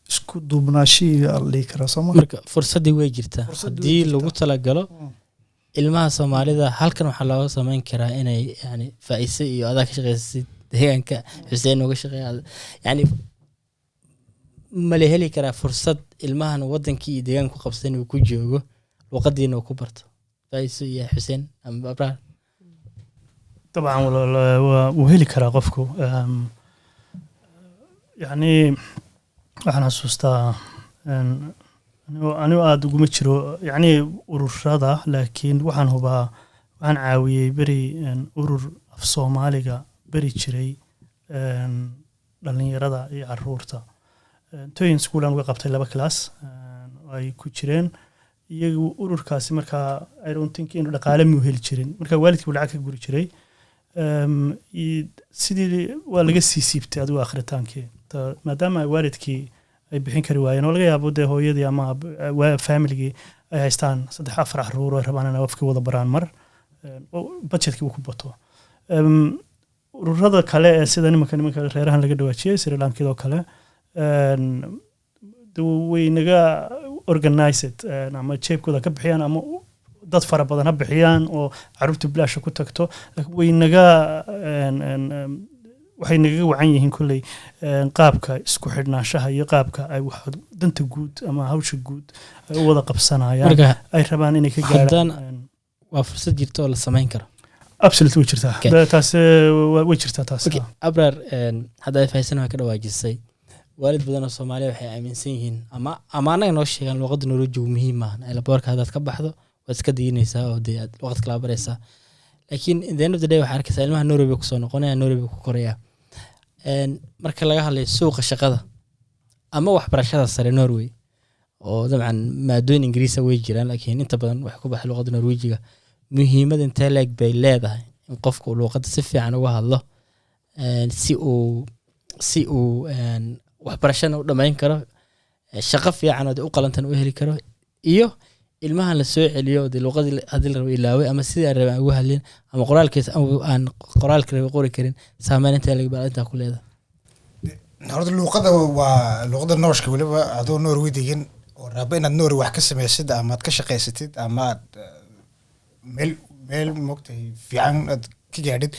isku duubnaashihii la dhihi karaa, sooma? Marka fursaddii way jirtaa. Fursaddii way haddii jirtaa. Lagu talagalo ilmaha Soomaalida halkan waxaa looga sameyn karaa inay yani faa'iise iyo adaa ka shaqeysid deegaanka, Xuseen uga shaqeeya, yani ma la heli karaa fursad ilmahan wadankii iyo deegaanka ku qabsan uu ku joogo, luqadiina uu ku barto, Faa'iise iyo Xuseen ama Abraar? Dabcan walaal, wuu heli karaa qofku. Yacni waxaan xasuustaa, anigu aada uguma jiro yacni ururada, laakiin waxaan hubaa waxaan caawiyey beri urur af Soomaaliga beri jiray dhalinyarada iyo caruurta. Tøyen School aan uga qabtay laba class oo ay ku jireen iyagu ururkaasi. Markaa I don't think inuu dhaqaale muu heli jirin, marka waalidkii buu lacag ka guri jiray. Sidii waa laga sii siibtay adigu akhritaankii, maadaama waalidkii ay bixin kari waayeen oo laga yaabo dee hooyadii ama familigii ay haystaan saddex afar caruur oo ay rabaan inay afkii wada baraan, mar oo budgetkii uu ku bato. Ururada kale ee sida nimanka reerahan laga dhawaajiyey, Sri Lankidoo kale, de way naga organized, ama jeebkooda ka bixiyaan ama dad fara badan ha bixiyaan oo caruurta bilaasha ku tagto, laakiin way naga een, een, em, waxay nagaga wacan yihiin kolley qaabka isku xidhnaanshaha iyo qaabka ay wax danta guud ama hawsha guud ay u wada qabsanayaan, marka ay rabaan inay ka gaaraan. Waa fursad jirta oo la samayn karo. Absolutely, way jirtaa. Taas way jirtaa taas. Okay, Abrar, hadda ay fahaysan waa ka dhawaajisay, waalid badan oo Soomaaliya waxay aaminsan yihiin ama annaga noo sheegaan luqadda Norwejigu muhiim maahan, elaboorka haddaad ka baxdo waad iska daynaysaa oo dee aad luqad kala baraysaa. Laakiin in the end of the day waxaa arkaysaa ilmaha Norway bay kusoo noqonaya, Norway bay ku koraya. Marka laga hadlayo suuqa shaqada ama waxbarashada sare Norway, oo dabcan maadooyin Ingiriisa way jiraan, laakiin inta badan waxay ku baxay luqadda Norwejiga, muhiimad intee leeg bay leedahay in qofku uu luqadda si fiican uga hadlo, si uu waxbarashana u dhammayn karo, shaqo fiican oo dee u qalantan u heli karo, iyo ilmahan la soo celiyo oo dee luqadii haddii la rabo ilaaway ama sidii aan rabay aan uga hadlin ama qoraalkiisa aan qoraalka rabay qori karin, saameyn intee leeg baa intaa ku leedahay? Horta luuqada waa luuqada norskka, weliba adoo Norway degan oo raba inaad Norway wax ka samaysid ama aad ka shaqaysatid ama aad meel moogtahay fiican aad ka gaadhid,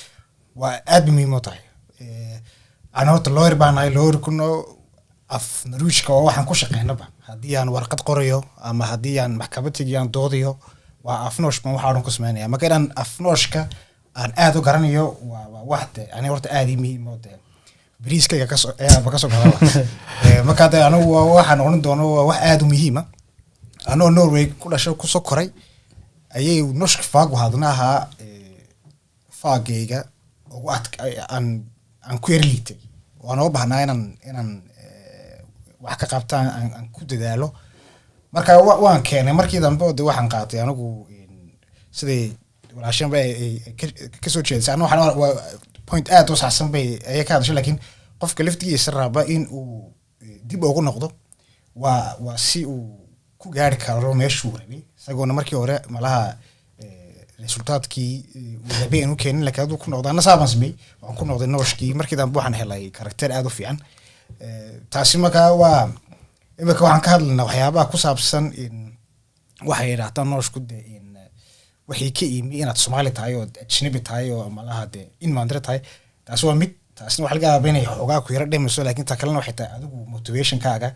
waa aad bay muhiim u tahay. Ana horta lawyer baan ahay. Lawyerkuna af Norwiishka waa waxaan ku shaqeynaba. Haddii aan warqad qorayo ama haddii aan maxkamad tegiyo aan doodayo, waa af norsk baan waxaa dhan ku sameynaya. Marka inaan af norskka aan aad u garanayo waa wax de ani horta aad ii muhiim oo de bariiskayga kasoo ayaaba kasoo galaba. Marka hadda anigu waa waxaan oran doono waa wax aad u muhiima. Anoo Norway ku dhashay, kusoo koray, ayay norsk fag hadna ahaa fagayga ugu adk aan ku yar liitay, waan uga baahnaa inaan wax ka qabtaan, aan ku dadaalo. Marka waan keenay markii dambe oo de waxaan qaatay anigu siday walaashan ba ay kasoo jeedisay. Anigu waxaan waa point aad u saxsan bay ayay ka hadashay, laakiin qofka laftigiisa raba in uu dib ugu noqdo waa si uu ku gaari karo meeshuu rabay, isagoona markii hore malaha resultaadkii uu rabay inuu keenin, laakiin hadduu ku noqdo. Anna saabaan sameeyey, waan ku noqday norskii. Markii dambe waxaan helay karakter aad u fiican. Taasi markaa waa imika waxaan ka hadlaynaa waxyaabaha ku saabsan in waxay yidhaahdaan norskku de in Waxay ka imi inaad Soomaali tahay oo ajnabi tahay oo malaha dee inmandre tahay. Taasi waa mid, taasna waxaa laga yaabaa inay xoogaa ku yara dhimayso. Laakiin ta kalena waxay tahay adigu motivationkaaga,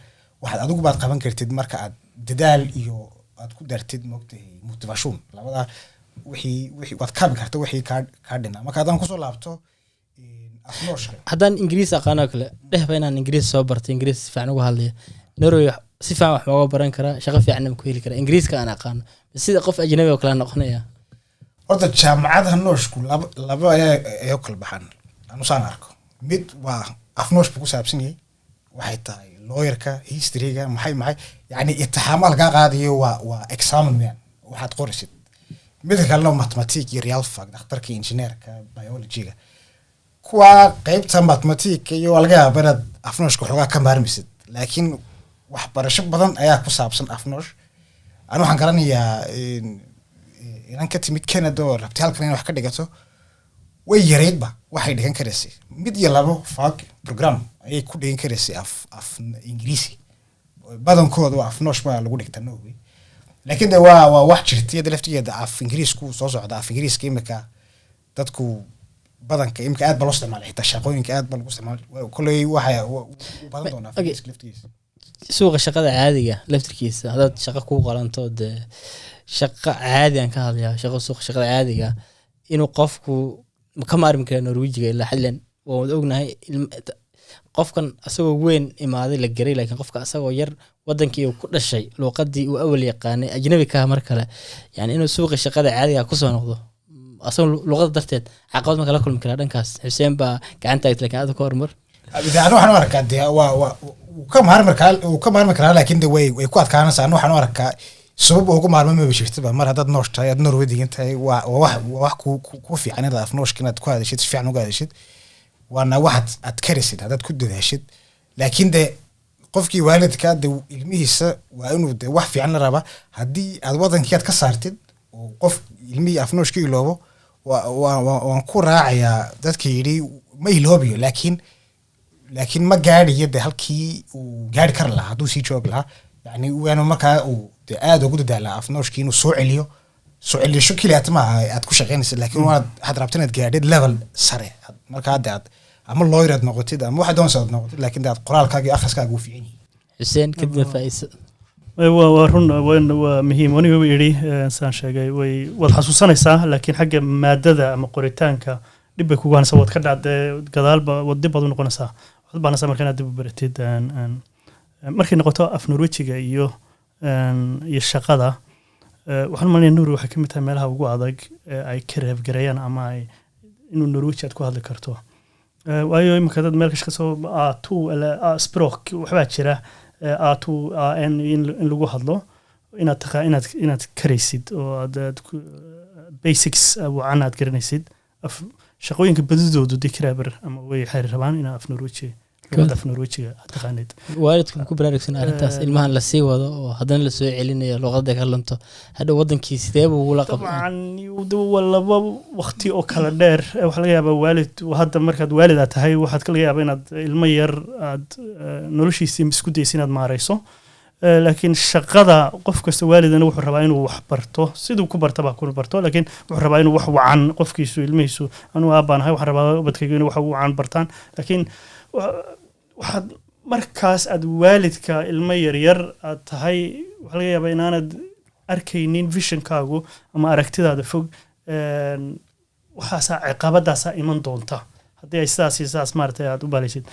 waxaad adigu baad qaban kartid marka aad dadaal iyo aad ku dartid, moogtahay, motivation. Labada wixii waad kaabi karta wixii kaa dhinaa. Marka haddaan kusoo laabto afnooshka, Haddaan Ingiriis aqaanoo kale dhehba, inaan Ingiriis soo bartay, Ingiriis si fiican uga hadlaya, Norway si fiican wax mooga baran karaa, shaqo fiicanna ma ku heli karaa Ingiriiska aan aqaano, sida qof ajnabi oo kale noqonaya? Horta jaamacadaha nooshku laba ayaa u kala baxaan anu saan arko. Mid waa afnoosh buu ku saabsan yahay, waxay tahay lawyerka, historyga, maxay yani itixaama lagaa qaadayo, waa examen weeyaan waxaad qoraysid. Midka kalena waa mathematic iyo realfag, dhakhtarka, engineerka, biologyga. Kuwa qeybta mathematic iyo waa laga yaaba inaad afnooshka xoogaa ka maarmisid, laakiin waxbarasho badan ayaa ku saabsan afnoosh. Anu waxaan garanayaa inan ka timid Canada oo rabtay halkan inay wax ka dhigato. Way yareydba waxay dhigan karaysay, mid iyo labo fag program ayay ku dhigan karaysay af Ingiriisi. Badankooda waa af noosh baa lagu dhigtaa Norway. Laakiin de waa wax jirta iyada laftigeeda, af Ingiriisku soo socda. Af Ingiriiska imika dadku badanka imika aad ba loo isticmaalay, xitaa shaqooyinka aad ba lagu isticmaalay. Kolley waxa u badan doonaa af Ingiriiska laftigiisa. Suuqa shaqada caadiga laftirkiisa, haddaad shaqo kuu qalanto, dee shaqo caadi aan ka hadlayaa, shaqo suuqa shaqada caadiga, inuu qofku ma ka maarmi karaa Norwejiga ilaa xadlan? Waan wada ognahay qofkan asagoo weyn imaaday la geray, laakiin qofka asagoo yar wadankii uu ku dhashay, luuqadii uu awal yaqaanay, ajnabi ka mar kale, yani inuu suuqa shaqada caadiga kusoo noqdo asagoo luuqada darteed caqabad ma kala kulmi karaa dhankaas? Xuseen baa gacanta taagtay, laakiin aad ka hormar. De anu waxaan u arkaa de waa wuu ka maarmi karaa, laakiin de way ku adkaanaysaa. Anu waxaan u arkaa sabab ugu maarmo maba jirtaba. Mar haddaad noosh tahay, aad Norway degan tahay, waa wax ku fiican inaad afnooshka inaad ku hadashid, si fiican uga hadashid, waana waxaad aad karaysid haddaad ku dadaashid. Laakiin de qofkii waalidka de ilmihiisa waa inuu de wax fiican la rabaa. Haddii aad wadankii aad ka saartid oo qof ilmihii afnooshka iloobo, waan ku raacayaa dadka yidhi ma iloobiyo, laakiin ma gaadhayo de halkii uu gaari kari lahaa hadduu sii joogi lahaa. Yani waanu markaa uu de aad ugu dadaalaa afnooshkii inuu soo celiyo. Soo celisho keliya maaha aad ku shaqaynaysa, laakiin waxaad rabta inaad gaadhid level sare. Markaa de aad ama lawyer aad noqotid ama waxaad doonaysa aad noqotid, laakiin de aad qoraalkaaga iyo akhriskaaga uu fiican yahay. Xuseen, kadibna Faa'iisa. Waa run, waa muhiim. Aniga idhi saan sheegay, waad xasuusanaysaa, laakiin xagga maadada ama qoritaanka dhib bay kugu hanaysaa. Waad ka dhacdee gadaalba, waad dib baad u noqonaysaa. Waxaad u baahanaysaa marka inaad dib u baratid. Markay noqoto af Norwejiga iyo shaqada, waxaan u malinaya Norway waxay ka mid tahay meelaha ugu adag ee ay ka reebgareeyaan ama ay inuu Norweji aad ku hadli karto. Waayo imika dad meel ka soo A2 språk waxbaa jira, A2 A1 in lagu hadlo, inaad taqa inaad karaysid oo aad basics wacan aad garanaysid. Af shaqooyinka badidoodu de krever ama way xeeri rabaan inaad af Norweji, luqadda af Norwejiga aad taqaanid. Waalidku ma ku baraarugsan arrintaas, ilmahan lasii wado oo haddana lasoo celinayo, luqadda ka lunto, hadhow wadankii sidee buu ugula qabtaa? Dabcan waa laba waqti oo kala dheer. Waxaa laga yaabaa waalid hadda markaad waalid aad tahay, waxaad laga yaabaa inaad ilmo yar aad noloshiisii isku daysa inaad maarayso. Laakiin shaqada qof kasta waalidana wuxuu rabaa inuu wax barto, siduu ku bartaba ku barto, laakiin wuxuu rabaa inuu wax wacan qofkiisu ilmihiisu. Anuu aabbaan ahay, waxaan rabaa ubadkaygu inuu wax wacan bartaan. Laakiin waxaad markaas aad waalidka ilmo yaryar aad tahay, waxaa laga yaabaa inaanad arkaynin visionkaagu ama aragtidaada fog. Waxaasaa ciqabadaasaa iman doonta haddii ay sidaas iyo sidaas maaragtay aad u baalaysid.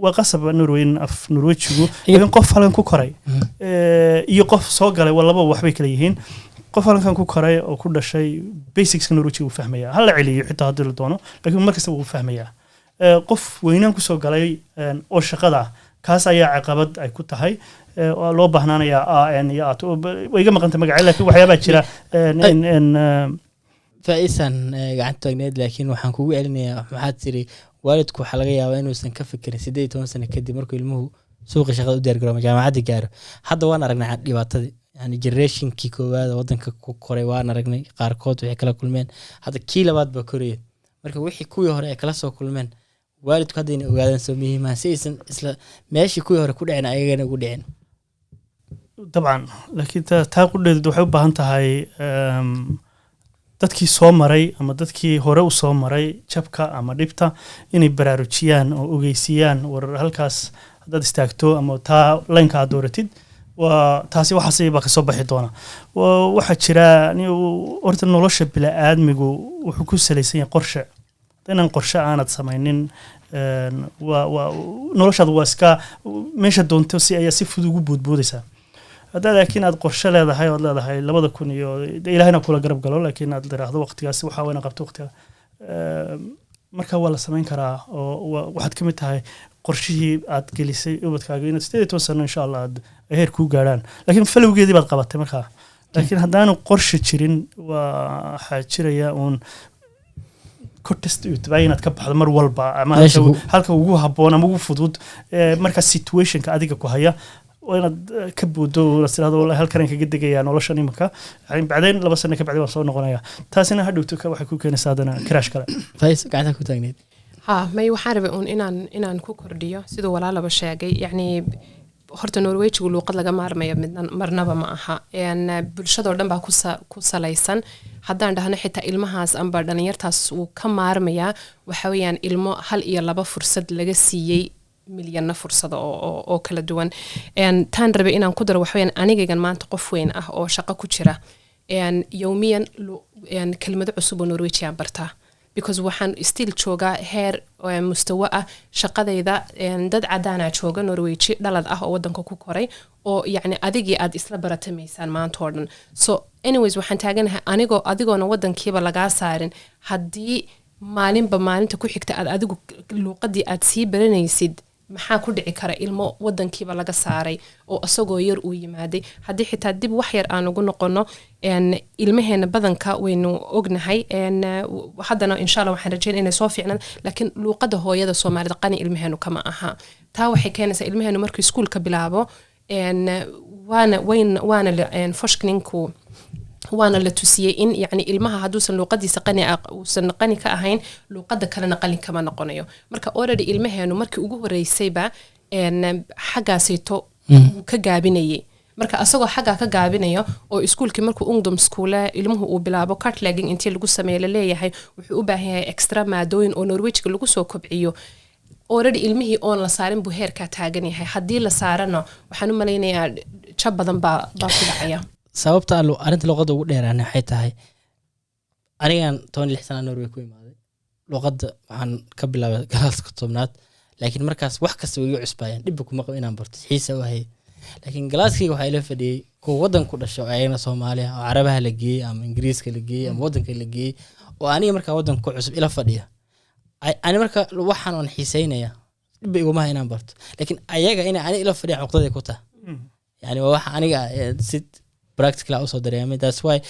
Waa qasab Norway in af Norwejigu, laakiin qof halkan ku koray iyo qof soo galay waa laba waxbay kala yihiin. Qof halkan ku koray oo ku dhashay basicska Norwejiga wuu fahmayaa, ha la celiyo xitaa haddii la doono, laakiin mar kasta wuu fahmayaa. Qof weynaan kusoo galay oo shaqada ah, kaas ayaa caqabad ay ku tahay oo loo baahnaanayaa A1 iyo A2. Way iga maqantay magaca, laakiin waxyaabaa jira in Faa'iisan gacanta taagneed, laakiin waxaan kugu celinayaa, maxaad tiri waalidku waxaa laga yaabaa inuusan ka fikirin 18 sano kadib markuu ilmuhu suuqa shaqada u diyaar ama jaamacadda gaaro. Hadda waan aragnay dhibaatadii, yani generationkii koowaad oo wadanka ku koray waan aragnay qaarkood waxay kala kulmeen. Hadda kii labaad baa koraya. Marka wixii kuwii hore ay kala soo kulmeen, waalidku hadda inay ogaadaan soo muhiimaha, si aysan isla meeshii kuwii hore ku dhicin ayagana ugu dhicin. Dabcan, laakiin taa qudheedu waxay u baahan tahay dadkii soo maray ama dadkii hore u soo maray jabka ama dhibta inay baraarujiyaan oo ogeysiiyaan, war halkaas haddaad istaagto ama taa line-ka aad dooratid, waa taasi, waxaas baa kasoo baxi doona. Waxaa jira horta nolosha bini'aadmigu wuxuu ku salaysan yahay qorshe. Inaan qorshe aanad samaynin, waa noloshaadu waa iska meesha doonto si ayaa si fudud ugu boodboodaysaa. Haddaa laakiin aad qorshe leedahay ood leedahay 2000 iyo dee Ilaahayna kula garab galo, laakiin aad tiraahdo waqtigaas waxaa wayna qabto waqtiga, marka waa la samayn karaa oo waxaad ka mid tahay qorshihii aad gelisay ubadkaaga inaad 18 sano insha Allah aad heer kuu gaarhaan, laakiin falowgeedii baad qabatay markaa. Laakiin haddaanu qorshe jirin, waxaa jiraya uun kortest utbaa inaad ka baxdo mar walba ama Meesha halka ugu habboon ama ugu fudud markaa situationka adiga ku haya waa inaad ka buudo oo inaad tirahdo, "Wallahi halkan aan kaga degayaa noloshan imanka, yani bacdeen 2 sano ka bacdi waan soo noqonaya." Taasina hadhowto waxay ku keenaysaa haddana crash kale. Faiz, gacanta ku taagneyd. Ha, may, waxaan rabay uun inaan ku kordhiyo siduu walaalaba sheegay. Yacni horta Norwejigu luuqad laga maarmayo midna marnaba ma aha. Bulshadoo dhan baa ku salaysan. Haddaan dhahno xitaa ilmahaas amba dhalinyartaas wuu ka maarmayaa, waxa weeyaan ilmo hal iyo laba fursad laga siiyey milyano fursado oo kala duwan. Taan rabay inaan ku daro waxa weeyaan, anigaygan maanta qof weyn ah oo shaqo ku jira, yowmiyan kelmado cusub oo Norwejian bartaa, because waxaan still joogaa heer mustawo ah shaqadayda. Dad cadaanaa jooga, Norweji dhalad ah oo wadanka ku koray, oo yacni adigii aad isla baratamaysaan maanta oo dhan. So anyways, waxaan taaganahay anigoo adigoona wadankiiba lagaa saarin, haddii maalinba maalinta ku xigta aad adigu luuqadii aad sii baranaysid, maxaa ku dhici kara ilmo wadankiiba laga saaray oo isagoo yar uu yimaaday? Haddii xitaa dib wax yar aan ugu noqono, ilmaheena badanka waynu ognahay, haddana insha Allah waxaan rajeyn inay soo fiicnaan, laakiin luuqada hooyada Soomaalida qani ilmaheenu kama aha. Taa waxay keenaysaa ilmaheenu markuu iskuulka bilaabo, waana wayn waana forskninku waana la tusiyey in yani ilmaha hadduusan luuqadiisa qani uusan qani ka ahayn, luuqada kalena qani kama noqonayo. Marka already ilmaheenu markii ugu horeysayba xaggaasayto wuu ka gaabinayay. Marka asagoo xaggaa ka gaabinayo oo iskuulkii markuu ungdomsskole ilmuhu uu bilaabo, kartlegging intii lagu sameeyo laleeyahay wuxuu u baahan yahay extra maadooyin oo Norwejka lagu soo kobciyo, already ilmihii oon la saarin buu heerkaa taagan yahay. Haddii la saarana, waxaan u malaynayaa jab badan baa ku dhacaya. Sababta aan arrinta luqadda ugu dheeraana waxay tahay, anigan 16 sana Norway ku imaaday, luqadda waxaan ka bilaabay galaaska 10aad, laakiin markaas wax kasta way iga cusbaayeen, dhibba kuma qabo inaan barto, xiisa u hayay. Laakiin galaaskayga waxaa ila fadhiyey kuwa waddan ku dhashay oo ayagana Soomaaliya oo Carabaha la geeyey ama Ingiriiska la geeyey ama waddanka la geeyey, oo aniga markaa waddanka ku cusub ila fadhiya. Ani marka waxaan oon xiiseynaya dhibba igumaha inaan barto, laakiin ayaga inay aniga ila fadhiya cuqdaday ku tahay. Yani waa waxa aniga si practical ah usoo dareemay. That's why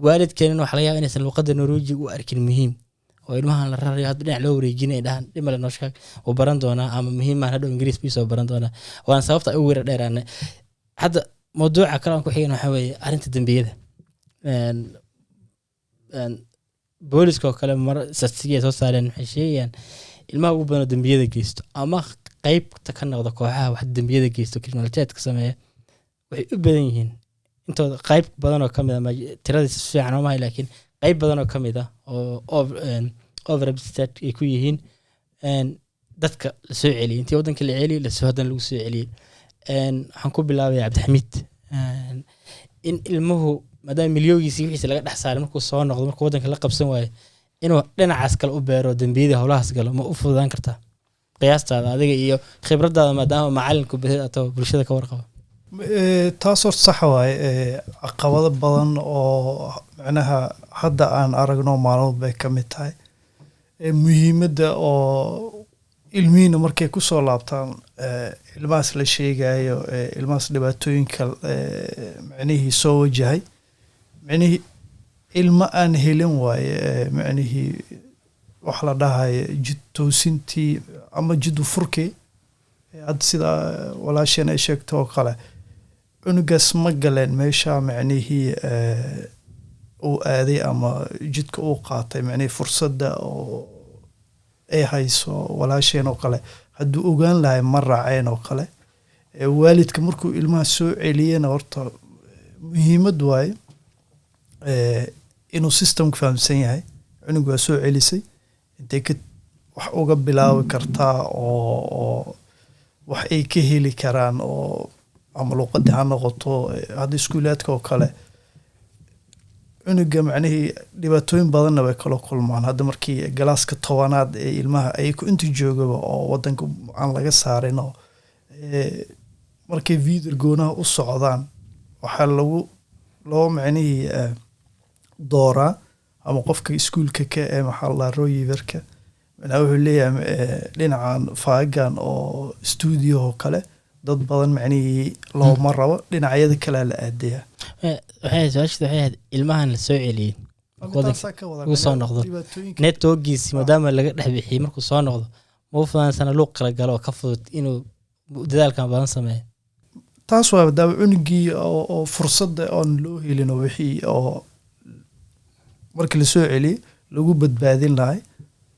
waalidkeenana waxa laga yaaba inaysan luqadda Norwejiga u arkin muhiim, oo ilmahan la rarayo hadba dhinac loo wareejinay ay dhahaan dhimale nooshka uu baran doonaa ama muhiimaan hadhow Ingiriis bii soo baran doonaa. Waana sababta ay ugu yara dheeraanay. Hadda mawduuca kale aan ku xigan waxaa weeye arrinta dembiyada. Booliska oo kale mar statistic ay soo saareen waxay sheegayaan ilmaha ugu badan oo dembiyada geysto ama qeybta ka noqda kooxaha wax dembiyada geysto, kriminaliteedka sameeya, waxay u badan yihiin intooda qayb badan oo kamid ah, tiradii si fiican oo mahay, laakiin qayb badan oo kamid ah oo overrepresented ay ku yihiin dadka la soo celiyey, intii waddanka la celiyey lasoo haddana lagu soo celiyey. Waxaan ku bilaabaya Cabdixamiid. In ilmuhu maadaama milyoogiisii wixiisa laga dhex saaray, markuu soo noqdo, markuu waddanka la qabsan waayo, inuu dhinacaas kale u beero, dembiyadii howlahaas galo, ma u fududaan kartaa qiyaastaada adiga iyo khibradaada, maadaama macalinku badeed atoo bulshada ka warqaba? Taas horta sax waaye. Caqabado badan oo macnaha hadda aan aragno maalmood bay ka mid tahay. Muhiimadda oo ilmihiina markay kusoo laabtaan, ilmahaas la sheegayo, ilmahaas dhibaatooyinka macnihii soo wajahay, macnihii ilmo aan helin waaye, macnihii wax la dhahayo jid toosintii ama jid u furkii. Hadda sida walaasheen ay sheegto oo kale, cunugaas ma galeen meesha macnihii uu aaday ama jidka uu qaatay, macnihii fursadda oo ay hayso walaasheen oo kale hadduu ogaan lahay ma raaceen oo kale. Waalidka markuu ilmaha soo celiyena, horta muhiimad waaye inuu systemka fahamsan yahay. Cunug waa soo celisay, intay ka wax uga bilaabi kartaa oo wax ay ka heli karaan, oo ama luqadii ha noqoto. Hadda iskuulaadka oo kale, cunuga macnihii dhibaatooyin badanna way kala kulmaan. Hadda markii galaaska 10aad ee ilmaha ay ku inta joogaba oo wadanka aan laga saarin, oo markay videregående-ha u socdaan, waxaa lagu loo macnihii dooraa ama qofka iskuulka ka ee, maxaa la dhahaa, rådgiver-ka, macnaha wuxuu leeyahay dhinacan faagan oo studio oo kale dad badan macnihii looma rabo, dhinacyada kalea la aadaya. Waxay su-aashii waxay ahayd ilmahan la soo celiyey markuu wadanka Taasaa ka wada uu soo macnaha noqdo. Dhibaatooyinka Network-giisi maadaama laga dhex bixiyey, markuu soo noqdo ma u fudaansana luuq kala galo oo ka fudud inuu dadaalkan badan sameeyo? Taas waa daawa cunugii oo fursadda oon loo helin, oo wixii oo markii lasoo celiyey lagu badbaadin lahay,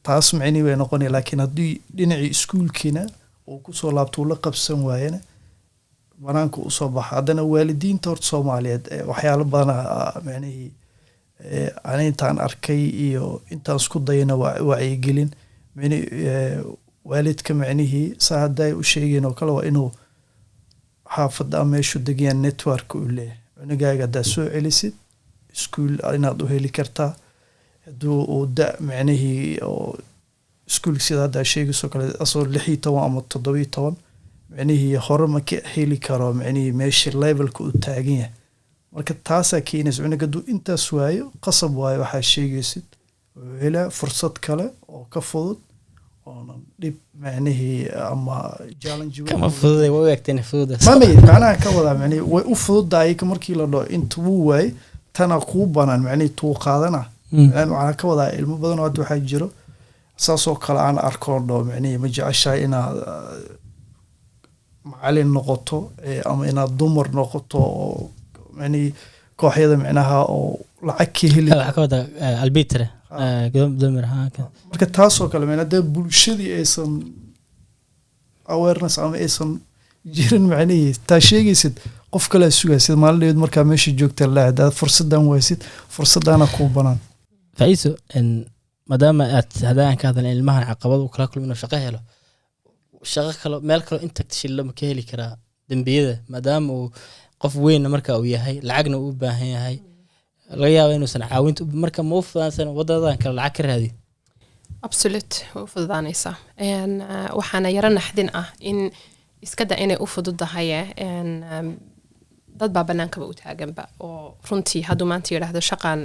taas micnihii way noqonaya. Laakiin haddii dhinacii iskuulkiina uu kusoo laabto, uu la qabsan waayena, banaanka usoo baxa. Haddana waalidiinta horta Soomaaliyeed waxyaalo badana micnihii ani intaan arkay iyo intaan isku dayana wacyigelin waalidka micnihii saa hadday u sheegeen oo kale, waa inuu xaafadda ama meeshu degayaan network uu leeyahay. Cunugaaga haddaad soo celisid, iskuul inaad u heli kartaa hadduu uu da micnihii oo iskuulka, sida hadda sheegayso kale, asoo 16 ama 17 micnihii hore ma ka heli karo, micnihii meesha levelka uu taagan yahay. Marka taasaa keenaysa, cunug hadduu intaas waayo, qasab waayo waxaa sheegaysid, wuxuu helaa fursad kale oo ka fudud oonan dhib macnihii ama challenge weyn. Kama fududay, way u egtay inay fududahay. Mamay, macnaha ka wadaa macnihi way u fududahay ka markii la dhaho inta wuu waayey, tana kuu banaan, macnihi tuu qaadana. Macnaha waxaan ka wadaa ilmo badan oo hadda waxaa jiro saasoo kale aan arko, dhaho macnihi ma jeceshahay inaad macalin noqoto ama inaad dumar noqoto, oo macnihi kooxyada micnaha oo lacag ka heli. Waxaa ka wadaa albitre dumar ha. Marka taasoo kale macnaa dee bulshadii aysan awareness ama aysan jirin, macnihii taa sheegaysid qof kalea sugaysid maalin dhaweed markaa meesha joogta la hadaad fursadan waysid, fursadana kuu banaan. Faiso, maadaama aad haddaan aan ka hadalin ilmahan caqabad uu kala kulmo inuu shaqo helo, shaqo kalo meel kalo intact shillo ma ka heli karaa dembiyada, maadaama uu qof weynna marka uu yahay, lacagna uu u baahan yahay, laga yaaba inuusan caawinta marka ma u fudaansan wadadan kale lacag ka raadi? Absolut, way u fududaanaysaa. Waxaana yaro naxdin ah in iskada inay u fududahaye dad baa banaankaba u taaganba, oo runtii hadduu maanta yidhaahdo shaqaan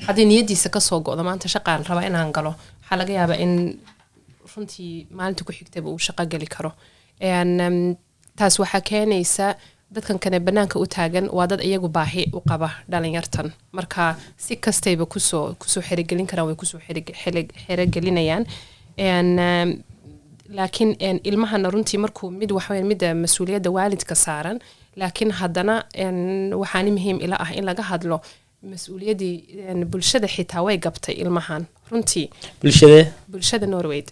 haddii niyadiisa kasoo go'do maanta shaqaan raba inaan galo, waxaa laga yaabaa in runtii maalinta ku xigtaba uu shaqo geli karo. Taas waxaa keenaysa dadkan kane banaanka u taagan waa dad iyagu baahi u qaba dhalinyartan. Marka si kastayba kusoo xerigelin karaan, way kusoo xerogelinayaan. Laakiin ilmahana runtii markuu mid waxaweyn midda mas-uuliyadda waalidka saaran, laakiin haddana waxaani muhiim ila ah in laga hadlo mas-uuliyaddii bulshada xitaa way gabtay ilmahan runtii. Bulshadee? Bulshada Norway,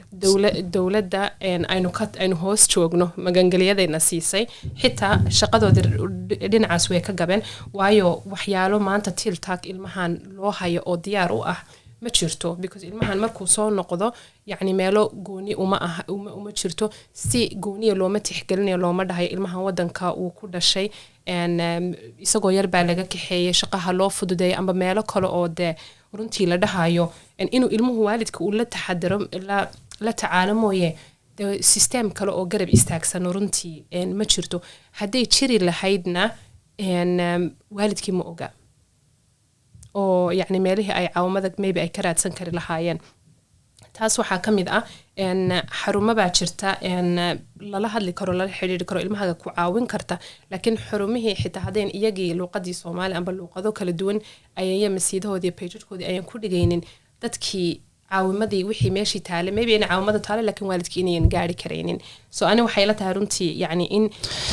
dowladda aynu hoos joogno, magangeliyadayna siisay, xitaa shaqadoodii dhinacaas way ka gabeen, waayo waxyaalo maanta tiltak ilmahan loo hayo oo diyaar u ah ma jirto, because ilmahan markuu soo noqdo, yacni meelo gooni uma aha, uma jirto, si gooniya looma tixgelinayo, looma dhahayo ilmahan wadanka uu ku dhashay isagoo yar baa laga kaxeeyey, shaqaha loo fududeeyo amba meelo kale oo dee runtii la dhahayo inuu ilmuhu waalidka uu la taxadaro, la tacaalo mooye, dee system kale oo garab istaagsano runtii ma jirto. Hadday jiri lahaydna waalidkii ma oga oo yacni meelihii ay caawamada maybe ay ka raadsan kari lahaayeen. Taas waxaa ka mid ah xarumo baa jirta lala hadli karo, lala xidhiiri karo, ilmahaga ku caawin karta, laakiin xarumihii xitaa haddayn iyagii luuqadii Soomaali amba luuqado kala duwan ayaya masiidahoodii page-koodii ayan ku dhigaynin, dadkii caawimadii wixii meeshii taale maybe in caawimada taale, laakiin waalidkii inayan gaari karaynin. So ani waxay la tahay runtii yacni in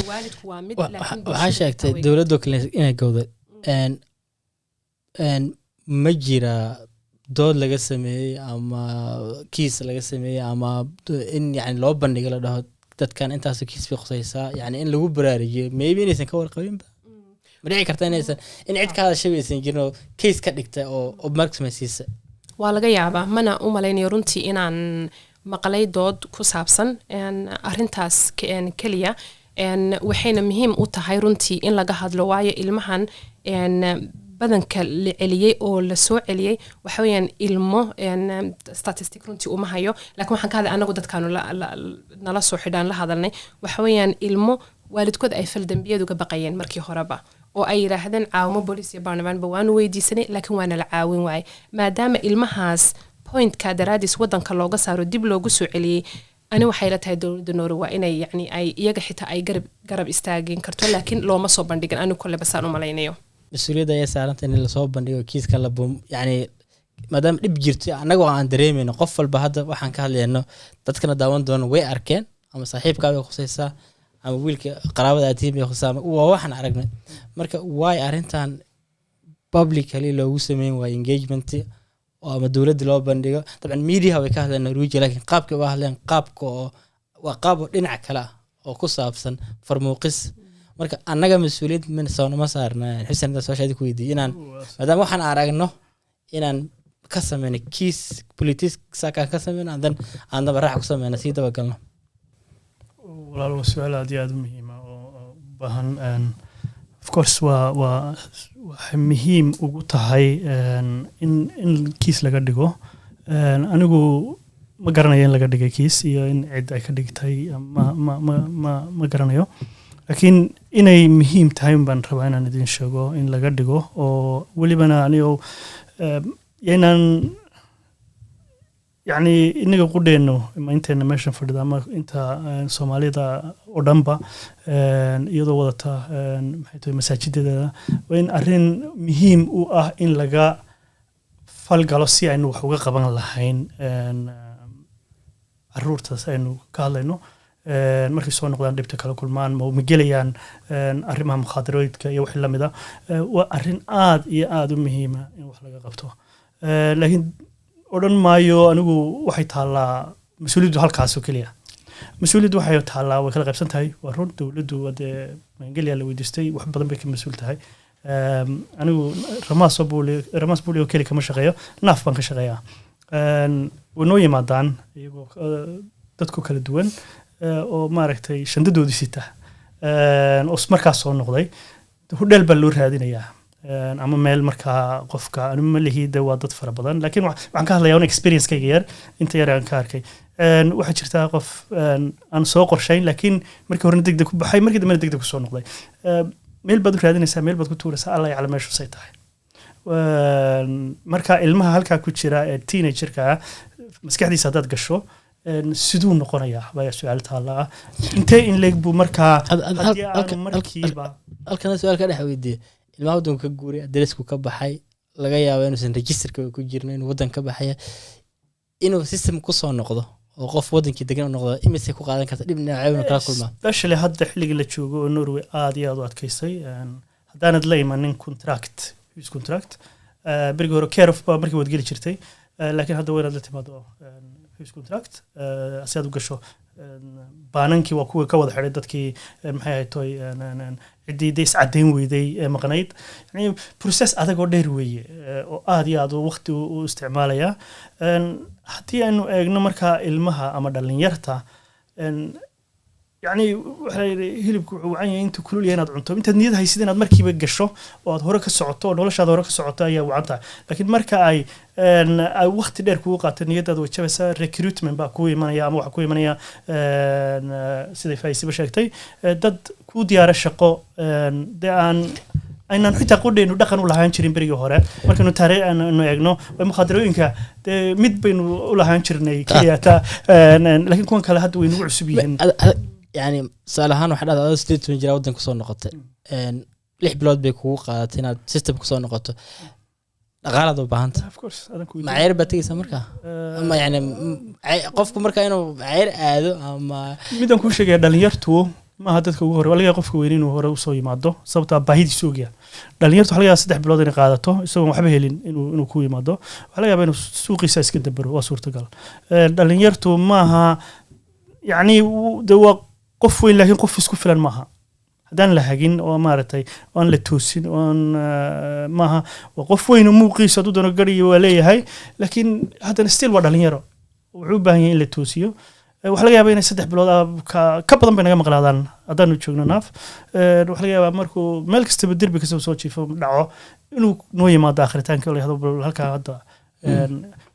waalidku waa mid laakiin waxaa bulshada sheegtay xitaa way dowladdo kale inay gowday. Ma jira dood laga sameeyey ama kiis laga sameeyey ama in yani loo bandhigo la dhaho Dadkan intaas kiis bay khusaysaa, yani in lagu baraarujiyo. Maybe inaysan ka warqabinba ma dhici karta, inaysan in cid ka hadashay baysan jirin oo case ka dhigta oo marksma siisa. Waa laga yaabaa, mana u malaynayo runtii inaan maqlay dood ku saabsan arrintaas keliya. Waxayna muhiim u tahay runtii in laga hadlo, waayo ilmahan badanka la celiyey oo la soo celiyey waxa weeyaan ilmo statistic runtii uma hayo, laakiin waxaan ka hadlay anagu dadkaanu nala soo xidhaan la hadalnay, waxa weeyaan ilmo waalidkood ay faldambiyad uga baqayeen markii horeba oo ay yidhaahdeen caawimo booliis iyo baarlamaanba waanu weydiisanay, laakiin waana la caawin waaye. Maadaama ilmahaas pointka daraadiis wadanka looga saaro dib loogu soo celiyey, ani waxay la tahay dowladda Norway waa inay yani ay iyaga xitaa ay garab istaagin karto, laakiin looma soo bandhigin anigu kolleba saan u malaynayo. Mas-uuliyadda ayaa saaranta in lasoo bandhigo kiiska la bum, yani maadaama dhib jirto annagoo aan dareemayno. Qof walba hadda waxaan ka hadlayno dadkana daawan doona way arkeen, ama saaxiibkaa bay khusaysaa ama wiilka qaraabada aad tihiin bay khusaysaa, waa waxaan aragnay. Marka waay arrintan publicly loogu sameyn waayo engagement oo ama dowladda loo bandhigo? Dabcan media way ka hadleen Norwegia, laakiin qaabkay uga hadleen qaabka oo waa qaab oo dhinac kale ah oo ku saabsan farmuuqis. Marka annaga mas-uuliyad soonama saarna, Xuseen, intaa su-aasha ku weydiiy, inaan maadaama waxaan aragno inaan ka sameyno kiis politis saakaan ka sameyno, and then aan daba raac ku sameyno, sii dabagalno? Walaal, waa su-aal aad iyo aad u muhiima oo u baahan. Of course waa waxay muhiim ugu tahay in kiis laga dhigo. Anigu ma garanayo in laga dhigay kiis iyo in cid ay ka dhigtay, ma garanayo, laakiin inay muhiim tahay baan rabaa inaan idin sheego in laga dhigo, oo welibana anigo yaynaan yacni inaga qudheenno ama inteena meeshan fadhida ama inta Soomaalida oo dhanba iyadoo wadata maxay tahay masaajidadeeda, waa in arrin muhiim u ah in laga falgalo si aynu wax uga qaban lahayn caruurtaas aynu ka hadlayno. Markay soo noqdaan dhibta kala kulmaan, ma gelayaan arrimaha mukhaadaroodka iyo wixii lamid ah. Waa arrin aad iyo aad u muhiima in wax laga qabto. Laakiin odhan maayo anigu waxay taallaa mas-uuliyaddu halkaas oo keliya. Mas-uuliyaddu waxay taallaa, way kala qaybsan tahay, waa run. Dowladdu waa dee magangelya la weydiistay, wax badan bay ka mas-uul tahay. Anigu Rammas bolig oo keli kama shaqeeyo, NAF baan ka shaqeeyaa. Way noo yimaadaan iyagoo dadku kala duwan oo maaragtay shandadoodii sita oo markaas soo noqday, hudheel baa loo raadinayaa ama meel markaa qofka. Anigu ma lihi de waa dad fara badan, laakiin waxaan ka hadlayaa un experience-kayga yar, inta yar aan ka arkay. Waxaa jirtaa qof aan soo qorshayn, laakiin markii horena degdeg ku baxay, markii dambena degdeg kusoo noqday. Meel baad u raadinaysaa, meel baad ku tuuraysaa, Alla yaclam meeshu say tahay. Marka ilmaha halkaa ku jira ee teenagerka ah maskaxdiisa haddaad gasho, siduu noqonayaa baa su-aal taalla ah. Intee in leeg buu markaa haddii aanu markiiba Halkana su-aal ka dhex weydiiya: ilmaha waddanku ka guuray, aderesku ka baxay, laga yaabo inuusan registerka ku jirin inuu waddan ka baxaya, inuu system kusoo noqdo oo qof wadankii degan u noqdo, imise ku qaadan karta? Dhib dhinaceebna kala kulmaa? Especially hadda xilligii la joogo oo Norway aad iyo aad u adkaysay. Haddaanad la imanin contract, hus contract, berigii hore care of baa markii waad geli jirtay. Laakiin hadda waa inaad la timaado hus contract si aad u gasho. Baanankii waa kuwii ka wada xidhay dadkii maxay ahayd toy ciddii dee iscadayn weyday ee maqnayd. Yani process adag oo dheer weeye oo aad iyo aad waqti u isticmaalaya. Haddii aynu eegno markaa ilmaha ama dhalinyarta, yacni waxaa la yidhi hilibku wuxuu wacan yahay intuu kulul yahay inaad cunto. Intaad niyad haysid inaad markiiba gasho oo aad hore ka socoto oo noloshaada hore ka socoto ayaa wacan tahay, laakiin marka ay waqti dheer kugu qaato, niyadaada way jabaysaa. Recruitment baa kugu imanaya ama waxaa ku imanaya siday Faisiba sheegtay dad kuu diyaara shaqo dee aan aynaan xitaa qudhaynu dhaqan u lahaan jirin berigii hore. Markaynu taariikh aanu eegno way mukhadarooyinka dee mid baynu u lahaan jirnay keliya taa, laakiin kuwan kale hadda way nagu cusub yihiin. Yani tusaale ahaan waxaa dhahda adoo 18 jira waddan kusoo noqotay, 6 bilood bay kugu qaadatay inaad system kusoo noqoto, dhaqaalaad u baahanta. Of course, adan ku Ma ceyr baad tegeysaa marka? Ama yani qofku marka inuu ceyr aado ama Midaan kuu sheegaya, dhalinyartu maaha dadka ugu horey. Waa laga yaaba qofka weyne inuu hore usoo yimaado sababtaa baahidiisu ogyahay. Dhalinyartu waxa laga yaaba 3 bilood inay qaadato isagoon waxba helin inuu ku yimaado. Waxaa laga yaaba inuu suuqiisa iska dabero, waa suurtagal. Dhalinyartu maaha yacni de waa Qof weyn laakiin qof isku filan maaha haddaan la hagin oo maaragtay oon la toosin oon maaha. Waa qof weyn oo muuqiisa hadduu doono gariyo waa leeyahay, laakiin haddana still waa dhalinyaro, wuxuu u baahan yahay in la toosiyo. Waxaa laga yaabaa inay 3 bilood ka badan bay naga maqlaadaan haddaanu joogno NAV. Waxaa laga yaabaa markuu meel kastaba derbi kastaba soo jiifo dhaco inuu noo yimaado akhritaanka la yahdo bal halkaa hadda.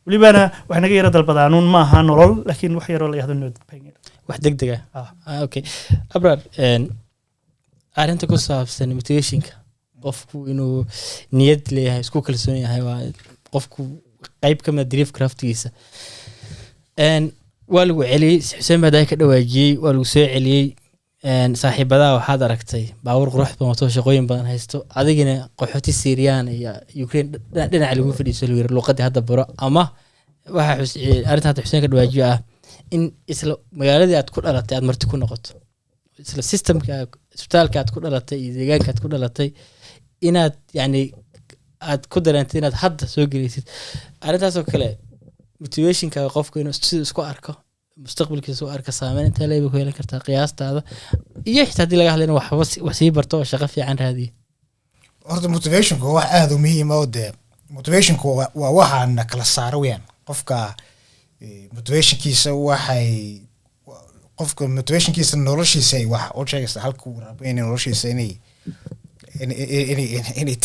Welibana waxay naga yara dalbadaanuun maaha nolol, laakiin wax yaroo la yahdo nødpenger. Wax deg deg ah. Okay, Abraar, arrinta ku saabsan motivationka, qofku inuu niyad leeyahay, isku kalsoon yahay, waa qofku qayb ka mid a drivkraftgiisa. Waa lagu celiyey, Xuseen baa ka dhawaajiyey, waa lagu soo celiyey. Saaxiibadaha waxaad aragtay baabuur qurux badan wato, shaqooyin badan haysto, adigina qaxooti Syrian iyo Ukraine dhinaca lagu fadhiiso, lagu yiri luuqadii hadda baro. Ama waxa arrinta hadda Xuseen ka dhawaajiyo ah in isla magaaladii aad ku dhalatay aad marti ku noqoto, isla systemka isbitaalka aad ku dhalatay iyo deegaanka aad ku dhalatay, inaad yani aad ku dareentay inaad hadda soo gelaysid. Arrintaasoo kale motivationka qofku inuu siduu isku arko, mustaqbalkiisa u arka, saameyn intee leebay ku yeelan kartaa qiyaastaada? Iyo xitaa haddii laga hadla inuu waxba wax sii barto oo shaqo fiican raadiyo. Horta motivationku waa wax aada u muhiim ah oo dee motivationku waa waxaana kala saaro weyaan. Qofka motivationkiisa waxay qofka motivationkiisa noloshiisa ay wax u sheegaysaa halkuu rabo inay noloshiisa inay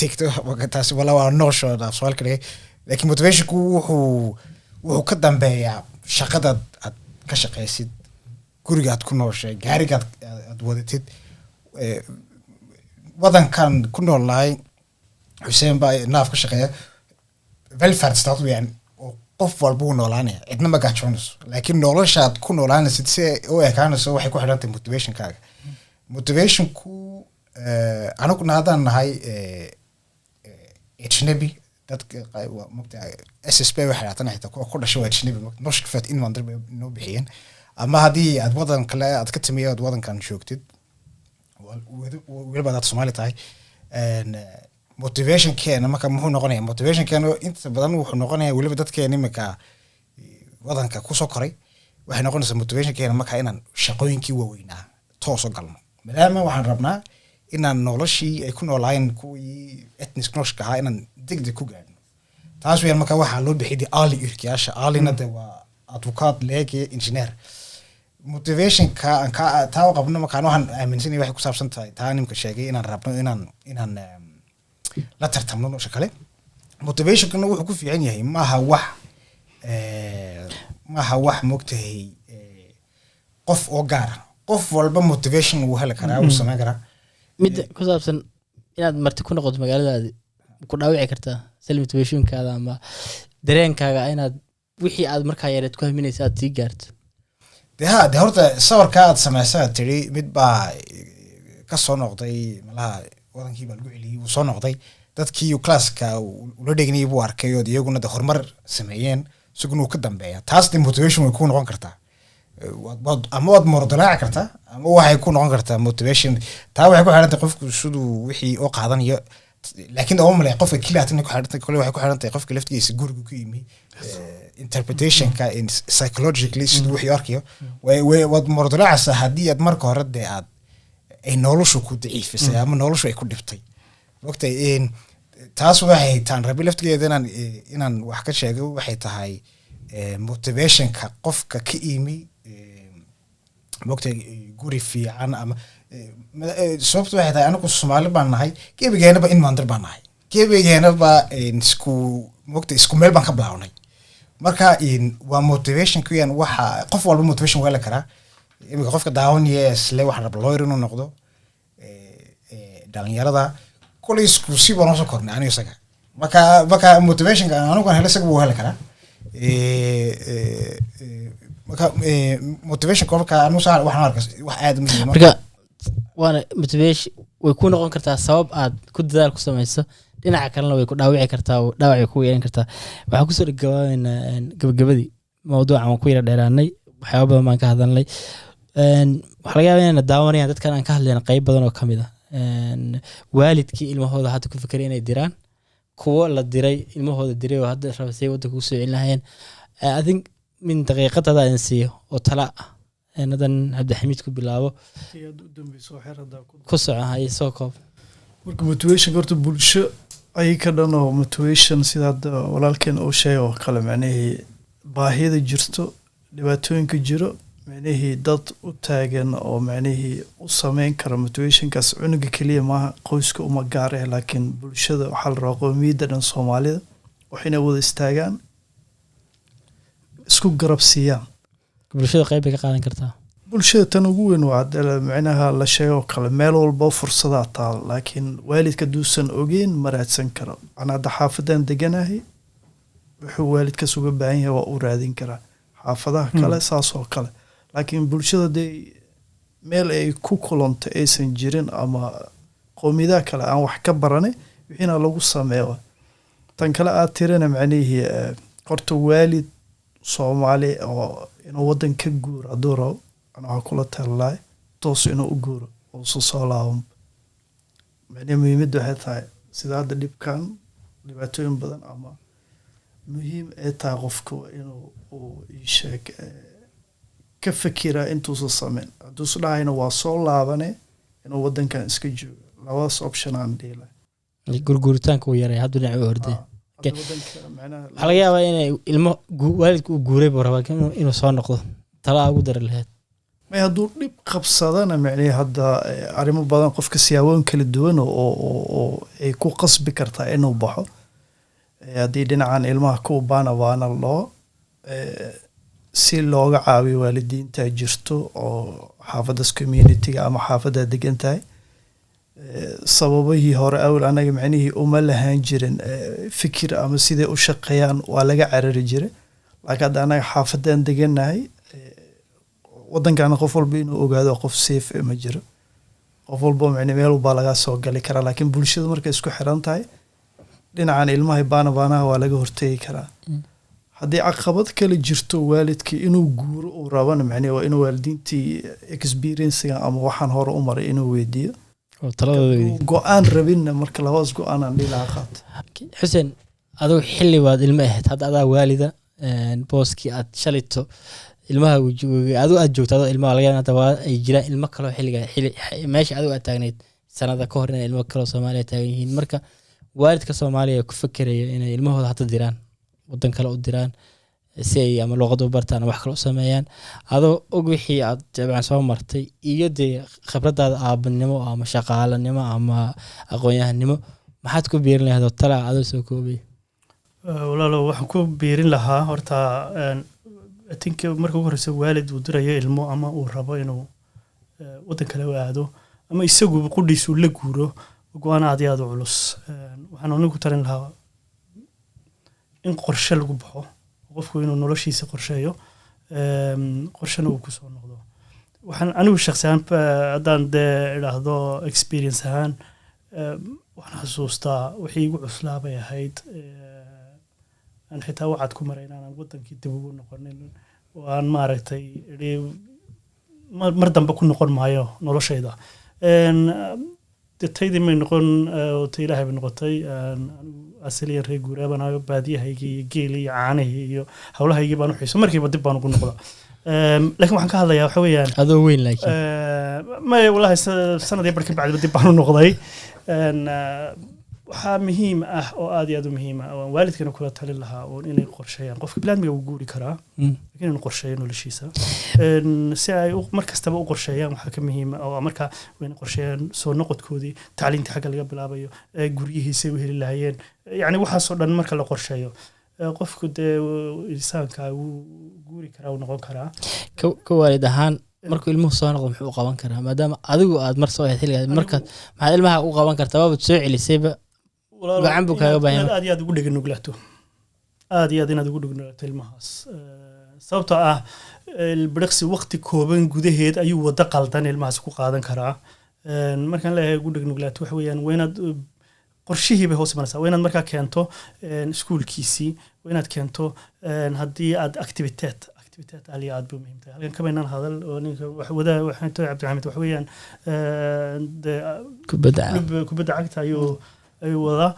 tegto. Taasi wala waa noloshooda af Soomaali ka dhigay, laakiin motivationku wuxuu ka dambeeyaa shaqada aad ka shaqaysid, guriga aad ku nooshay, gaariga aad wadatid. Wadankan ku nool nahay, Xuseen baa NAV ka shaqeeya, velfærdsstat weyaan oo qof walba uu noolaanaya, cidna ma gaajoonayso, laakiin noloshaad ku noolaanaysid si ay u ekaanayso waxay ku xidhan tahay motivationkaaga. Motivationku anaguna haddaan nahay ajnabi, dadka waa mogtahay SSB waxay dhaatan xitaa kuwa ku dhashay waa ajnabi, norskfødt innvandrer bay noo bixiyeen. Ama haddii aad wadan kale aad ka timiyo aad wadankan joogtid, weliba hadaad Soomaali tahay, motivationkeena marka muxuu noqonaya? Motivationkeena inta badan wuxuu noqonaya, weliba dadkeena imika wadanka kusoo koray, waxay noqonaysaa motivationkeena marka inaan shaqooyinkii waaweynaa toos u galno, maadaama waxaan rabnaa inaan noloshii ay ku noolaayeen kuwii etnisk norskka ahaa inaan degdeg ku gaadhno. Taas weyaan marka waxaa loo bixiyay de A-yrkeyaasha. A-na de waa advokat, lege, engineer. Motivationka aan ka taa u qabno markaan waxaan aaminsanay waxay ku saabsan tahay taa nimka sheegay, inaan rabno inaan la tartamno nolosha kale. Motivationkana wuxuu ku fiican yahay maaha wax moogtahay qof oo gaara, qof walba motivation wuu heli karaa, wuu samayn karaa. Midda ku saabsan inaad marti ku noqoto magaaladaadi ku dhaawici kartaa self motivationkaada ama dareenkaaga inaad wixii aad markaa yareed ku haminaysa aad sii gaarto? De ha, de horta sawirka aad samaysaa tiri mid baa ka soo noqday malaha wadankii baa lagu celiyey, wuu soo noqday, dadkii uu classka ula dhegnayay buu arkay oo iyaguna de horumar sameeyeen, isaguna uu ka dambeeya. Taas de motivation way ku noqon kartaa. Ama waad morodalaaci kartaa ama waxay ku noqon kartaa motivation. Taa waxay ku xidhan tahay qofku siduu wixii oo qaadanayo, laakiin ooma malay qofka keliya inay ku xidhan tahay. Kole waxay ku xidhan tahay qofka laftigiisa gurigu ku yimi, interpretationka in psychologically siduu wixii u arkayo. Waad morodalaacaysaa haddii aad marka hore dee aad ay noloshu ku daciifisay ama noloshu ay ku dhibtay, mogtay. Taas waxay taan rabi laftigeeda inaan wax ka sheego waxay tahay motivationka qofka ka imi mogtay guri fiican ama sababtu waxay tahay anigu Soomaali baan nahay, gebigeenaba innvandrer baan nahay, gebigeenaba isku mogtay isku meel baan ka bilawnay. Marka waa motivation kuyaan waxa qof walba motivation waa heli karaa. Iminka qofka daawanaya isle waxaan raba lawyer inuu noqdo, dhalinyarada kolay isku si baan usoo kornay aniga isaga. Marka motivationka anigu aan helo isaga wuu heli karaa. Marka motivationka marka anigu saa waxaan arkaa wax aad u muhiim ah. Marka waana motivation way ku noqon kartaa sabab aad ku dadaal ku samayso, dhinaca kalena way ku dhaawici kartaa oo dhaawac way ku yeelan kartaa. Waxaan kusoo gabaabeynaa gabagabadii mawduucan. Waan ku yara dheeraanay, waxyaaba badan baan ka hadalnay. Waxaa laga yaabaa inayna daawanayaan dadkan aan ka hadlayna qayb badan oo kamid ah waalidkii ilmahooda hadda ku fekeray inay diraan, kuwo la diray, ilmahooda diray oo hadda raba say waddanka usoo celin lahayeen. I think min daqiiqad hadaa idin siiyo oo tala ah. Hadan Cabdixamiid ku bilaabo. Tii aad u dambeyso waxyar haddaa ku Ku soco, haye, soo koob. Marka motivation horta bulsho ayay ka dhan oo motivation, sida hadda walaalkeen uu sheegay oo kale, macnihii baahida jirto, dhibaatooyinka jiro, macnihii dad u taagan oo macnihii u sameyn kara motivationkaas. Cunuga keliya maaha, qoyska uma gaar ah, laakiin bulshada waxaa la rabaa, qowmiyadda dhan Soomaalida wax inay wada istaagaan, isku garab siiyaan. Bulshada qayb bay ka qaadan kartaa. Bulshada tan ugu weyn waa macnaha la sheego oo kale, meel walba fursadaa taal, laakiin waalidka haduusan ogeyn ma raadsan karo. Ana hadda xaafadan deganahay, wuxuu waalidkaas uga baahan yahay waa u raadin karaa. Xaafadaha kale saas oo kale, laakiin bulshada dee meel ay ku kulanto aysan jirin ama qowmiyadaha kale aan wax ka baranay wixiina lagu sameeyo. Tan kale aad tirina, macnihii horta waalid Soomaali oo inuu waddan ka guuro hadduu rabo, ana waxaa kula talalahay toos inuu u guuro uusan soo laaban. Macnihi muhiimadda waxay tahay sida hadda dhibkan dhibaatooyin badan ama muhiim ay tahay qofka waa inuu uu ii sheeg ka fekiraa intuusan sameyn. Hadduusan dhahayna waa soo laabane, inuu waddankan iska joogo. Labadaas option aan dhihi lahay. Gurguritaanka uu yaray haddu dhinac u orday. Hadda waddanka macnaha Waxaa laga yaabaa inay ilmo waalidku uu guuray buu rabaa inuu soo noqdo, talaa ugu dari lahayd? May, hadduu dhib qabsadana, macnihi hadda arrimo badan qofka siyaabooyin kala duwan oo ay ku qasbi kartaa inuu baxo. Haddii dhinacan ilmaha ku baana waana loo si looga caawiyo waalidiinta jirto oo xaafadaas community-ga ama xaafadda degan tahay. Sababihii hore awal anaga macnihii uma lahaan jirin fikir ama siday u shaqeeyaan, waa laga carari jiray, laakiin hadda anaga xaafadan degannahay. Waddankana qof walba inuu ogaado qof safe eh ma jiro. Qof walba macni meel walbaa lagaa soo gali karaa, laakiin bulshada markay isku xiran tahay dhinacan ilmaha baana baanaha waa laga hortegi karaa. Haddii caqabad kale jirto waalidkii inuu guuro uu rabana, macnihi waa inuu waalidiintii experiencega ama waxaan hore u maray inuu weydiiyo oo taladooda weydiiyo. Go-aan rabinna marka labadaas go-aan aan dhihi lahaa qaato. Xuseen, adigu xilli baad ilmo ahayd, hadda adaa waalida. Booskii aad shalito ilmaha uu joogay adigu aad joogto adoo ilmaha, laga yaabaa hadda waa ay jiraan ilmo kaloo xilliga xilli meesha adigu aad taagnayd sanada ka hor inay ilmo kaloo Soomaaliya taagan yihiin. Marka waalidka Soomaaliya ku fekeraya inay ilmahooda hadda diraan, wadan kale u diraan si ay ama luqad u bartaan ama wax kale u sameeyaan, adoo og wixii aad dabcan soo martay iyo dee khibradaada aabanimo ama shaqaalanimo ama aqoon-yahanimo, maxaad ku biirin lahayd oo tala adoo soo koobay? Walaalo, waxaan ku biirin lahaa horta I think marka ugu horeysa waalid uu dirayo ilmo ama uu rabo inuu waddan kale u aado ama isagu qudhiisu la guuro, go-aan aad iyo aad u culus. Waxaan anigu talin lahaa in qorshe lagu baxo, qofku inuu noloshiisa qorsheeyo, qorshena uu kusoo noqdo. Waxaan anigu shakhsi ahaan haddaan dee idhaahdo experience ahaan, waxaan xasuustaa wixii igu cuslaa bay ahayd aan xitaa wacad ku maray inaanan wadankii dib ugu noqonin oo aan maaragtay idhi mar dambe ku noqon maayo noloshayda. Dee taydii may noqon oo ta Ilaahay bay noqotay. Anigu asaliyan reer guuraa baan ahay, baadiyahaygii iyo geelii iyo caanihii iyo hawlahaygii baan u xiiso, markiiba dib baan ugu noqdaa. Laakiin waxaan ka hadlayaa waxa weeyaan Adoo weyn laakiin. Maya, wallahi sanad iyo bar ka bacdiba dib baan u noqday. Waxaa muhiim ah oo aad iyo aad u muhiim ah oo aan waalidkana kula talin lahaa oo inay qorsheeyaan. Qofka biniaadmiga wuu guuri karaa, laakiin inuu qorsheeyo noloshiisa. Si ay mar kastaba u qorsheeyaan waxaa ka muhiim ah oo marka waa inay qorsheeyaan soo noqodkoodii, tacliinta xagga laga bilaabayo, guryihiisay u heli lahaayeen, yacni waxaasoo dhan marka la qorsheeyo, qofku dee insaanka wuu guuri karaa, wuu noqon karaa. Ka waalid ahaan, markuu ilmuhu soo noqdo muxuu u qaban karaa, maadaama adigu aad mar soo ahayd xilligaas? Markaad maxaad ilmaha u qaban kartaa? Waabad soo celisayba. Walaalo, Gacan buu kaaga baahan yahay. Inaad aad iyo aad ugu dhega nuglaato, aad iyo aad inaad ugu dhega nuglaato ilmahaas. Sababtoo ah ilbiriqsi waqti kooban gudaheed ayuu wado qaldan ilmahaas ku qaadan karaa. Markaan leeyahay ugu dhega nuglaato, waxa weeyaan waa inaad qorshihii bay hoos imanaysaa. Waa inaad markaa keento iskuulkiisii, waa inaad keento haddii aad activitet aad iyo aad bay muhiim tahay. Halkan kabaynaan hadal oo ninka wax wada waxaan tahay Cabdixamiid, waxa weeyaan dee kubadda kubadda cagta ayuu wadaa.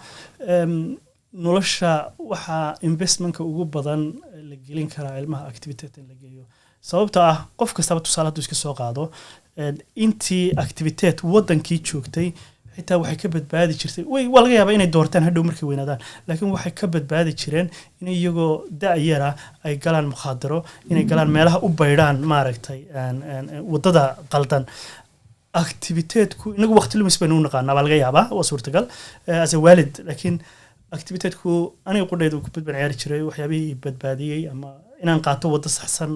Nolosha waxaa investmentka ugu badan la gelin karaa ilmaha activitet in la geeyo. Sababta ah, qof kastaba tusaale hadduu iska soo qaado, intii aktivitet wadankii joogtay xitaa waxay ka badbaadi jirtay, way waa laga yaabaa inay doortaan hadhow markay weynaadaan, laakiin waxay ka badbaadi jireen in iyagoo da-yara ay galaan mukhaadaro, inay galaan meelaha u baydhaan, maaragtay, wadada qaldan. Aktiviteetku inagu waqti lumis baynu u naqaanaa, baa laga yaabaa, waa suurtagal as a waalid, laakiin aktiviteetku aniga qudhayda kubad baan ciyaari jiray. Waxyaabihii badbaadiyey ama inaan qaato waddo saxsan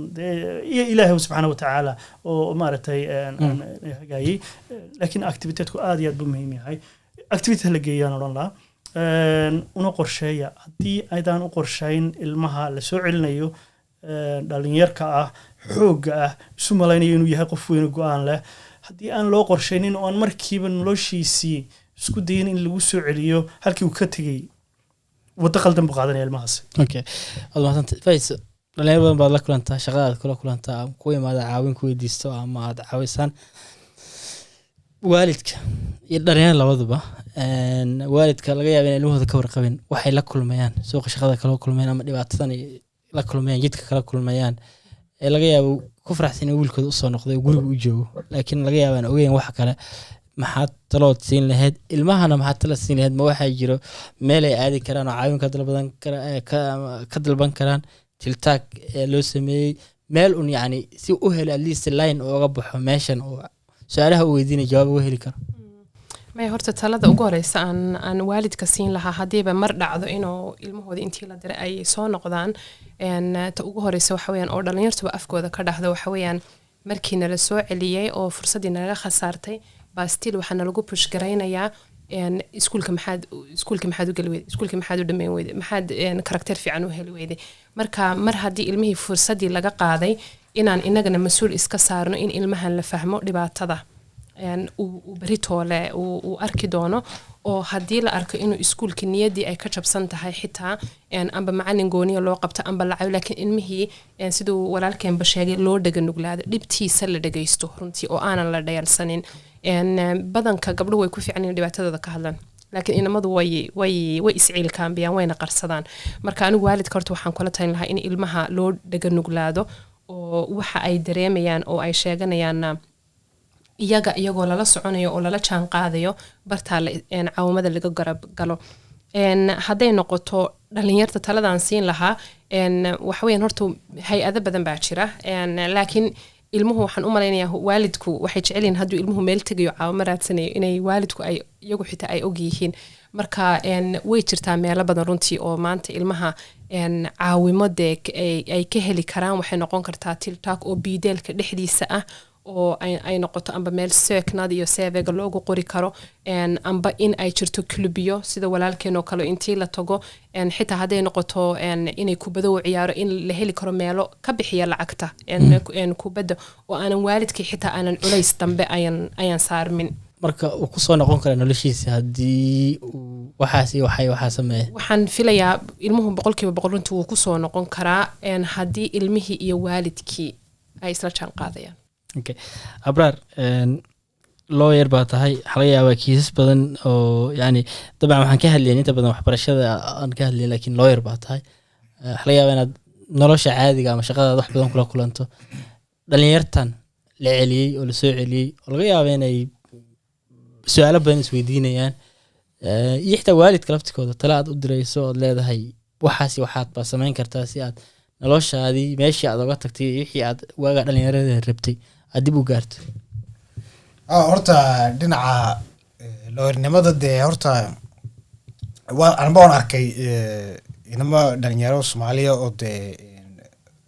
iyo Ilaahay subxaana wa tacaala oo, maaragtay, hagaayey. Laakiin aktiviteetku aad iyo aad buu muhiim yahay. Activity la geeyaan odhan lahaa. Una qorsheeya. Haddii aydaan u qorshayn ilmaha la soo celinayo, dhalinyarka ah, xoogga ah, isu malaynayo inuu yahay qof weyn oo go-aan leh, haddii aan loo qorshaynin oo aan markiiba noloshiisii isku dayin in lagu soo celiyo halkii uu ka tegey, waddo qaldan buu qaadanaya ilmahaasi. Okay, waad mahadsantay, Faiz. Dhalinyaro badan baad la kulantaa, shaqada aad kula kulantaa ama ku imaada caawin ku weydiisto ama aad caawisaan. Waalidka iyo dhalinyaro labaduba, waalidka laga yaaba in ilmahooda ka warqabin waxay la kulmayaan suuqa shaqada kala kulmayaan ama dhibaatadan ay la kulmayaan, jidka kala kulmayaan, ee laga yaabo ku faraxsan in wiilkooda usoo noqday oo guriga u joogo, laakiin laga yaaba aan ogeyn wax kale. Maxaad talood siin lahayd ilmahana? Maxaad talo siin lahayd? Ma waxaa jiro meel ay aadi karaan oo caawin ka dalbadan kara, ka dalban karaan, tiltaag ee loo sameeyey, meel un yacni si u helo at least line ooga baxo meeshan oo su-aalaha uu weydiinaya jawaab uga heli karo? Maya, horta talada ugu horeysa aan waalidka siin lahaa, haddiiba mar dhacdo inuu ilmahooda intii la diray ay soo noqdaan, ta ugu horeysa waxa weeyaan, oo dhalinyartuba afkooda ka dhahdo, waxa weeyaan markii nala soo celiyey oo fursaddii nalaga khasaartay baa still waxaa nalagu push garaynayaa, iskuulka maxaad u geli weyday, iskuulka maxaad u dhameyn weyday, maxaad karakteer fiican u heli weyday. Marka mar haddii ilmihii fursaddii laga qaaday, inaan inagana mas-uul iska saarno in ilmahan la fahmo dhibaatada uu beritoole uu arki doono, oo haddii la arko inuu iskuulka niyaddii ay ka jabsan tahay xitaa, amba macalin gooniya loo qabto amba lacayo, laakiin ilmihii, siduu walaalkeenba sheegay, loo dhega nuglaado, dhibtiisa la dhegaysto runtii oo aanan la dhayalsanin. Badanka gabdhuhu way ku fiican inay dhibaatadooda ka hadlaan, laakiin inamadu way isciilkaambiyaan, wayna qarsadaan. Marka anigu waalidka horta waxaan kula talin lahaa in ilmaha loo dhega nuglaado oo waxa ay dareemayaan oo ay sheeganayaanna iyaga iyagoo lala soconayo oo lala jaan qaadayo bartaa caawimada laga garab galo. Hadday noqoto dhalinyarta, taladaan siin lahaa, waxaweyaan horta hay-ado badan baa jira, laakiin ilmuhu waxaan u malaynayaa waalidku waxay jecel yihiin hadduu ilmuhu meel tegayo, caawimo raadsanayo, inay waalidku ay iyagu xitaa ay og yihiin. Marka way jirtaa meelo badan runtii oo maanta ilmaha caawimo dee ay ka heli karaan. Waxay noqon kartaa tiltaak oo bydel-ka dhexdiisa ah oo ay noqoto, amba meel søknad iyo CV-ga loogu qori karo, amba in ay jirto klubiyo sida walaalkeen oo kale intii la tago, xitaa hadday noqoto inay kubado u ciyaaro, in la heli karo meelo ka bixiya lacagta kubadda oo aanan waalidkii xitaa aanan culays dambe ayan saarmin. Marka uu kusoo noqon kara noloshiisa haddii uu waxaas iyo waxay waxaa sameeya? Waxaan filayaa ilmuhu 100% runtii wuu kusoo noqon karaa, haddii ilmihii iyo waalidkii ay isla jaan qaadayaan. Okay. Abraar, lawyer baa tahay. Waxaa laga yaabaa kiisas badan oo yani dabcan waxaan ka hadlayn inta badan waxbarashada aan ka hadlayn, laakiin lawyer baa tahay. Waxaa laga yaabaa inaad nolosha caadiga ama shaqadaada wax badan kula kulanto dhalinyartan la celiyey oo lasoo celiyey, oo laga yaaba inay su-aalo badan isweydiinayaan, iyo xitaa waalidka laftikooda. Tale aad u dirayso ood leedahay waxaas iyo waxaad baa samayn kartaa si aad noloshaadii meeshii aad oga tagtay iyo wixii aad waagaa dhalinyarada rabtay aad dib u gaarto? Horta dhinaca lawyernimada dee horta anba waan arkay inamo dhalinyaro Soomaaliya oo dee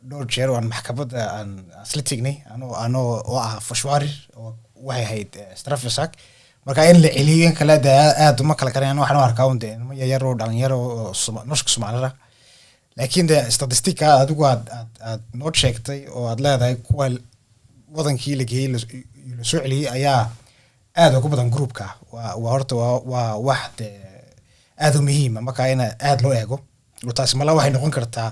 dhowr jeer waan maxkamadda aan isla tegnay anoo oo ah forsvarer, oo waxay ahayd straffesak. Marka in la celiyo in kale dee aad uma kala garanayaan. Waxaan u arkaa un dee inamo yaryar oo dhalinyaro oo norska Soomaalida, laakiin dee statistika adigu aad noo sheegtay oo aad leedahay kuwa wadankii la geeyey lasoo celiyey ayaa aad ugu badan groupka, waa horta waa wax dee aad u muhiima. Marka in aad loo eego, oo taasi mala waxay noqon kartaa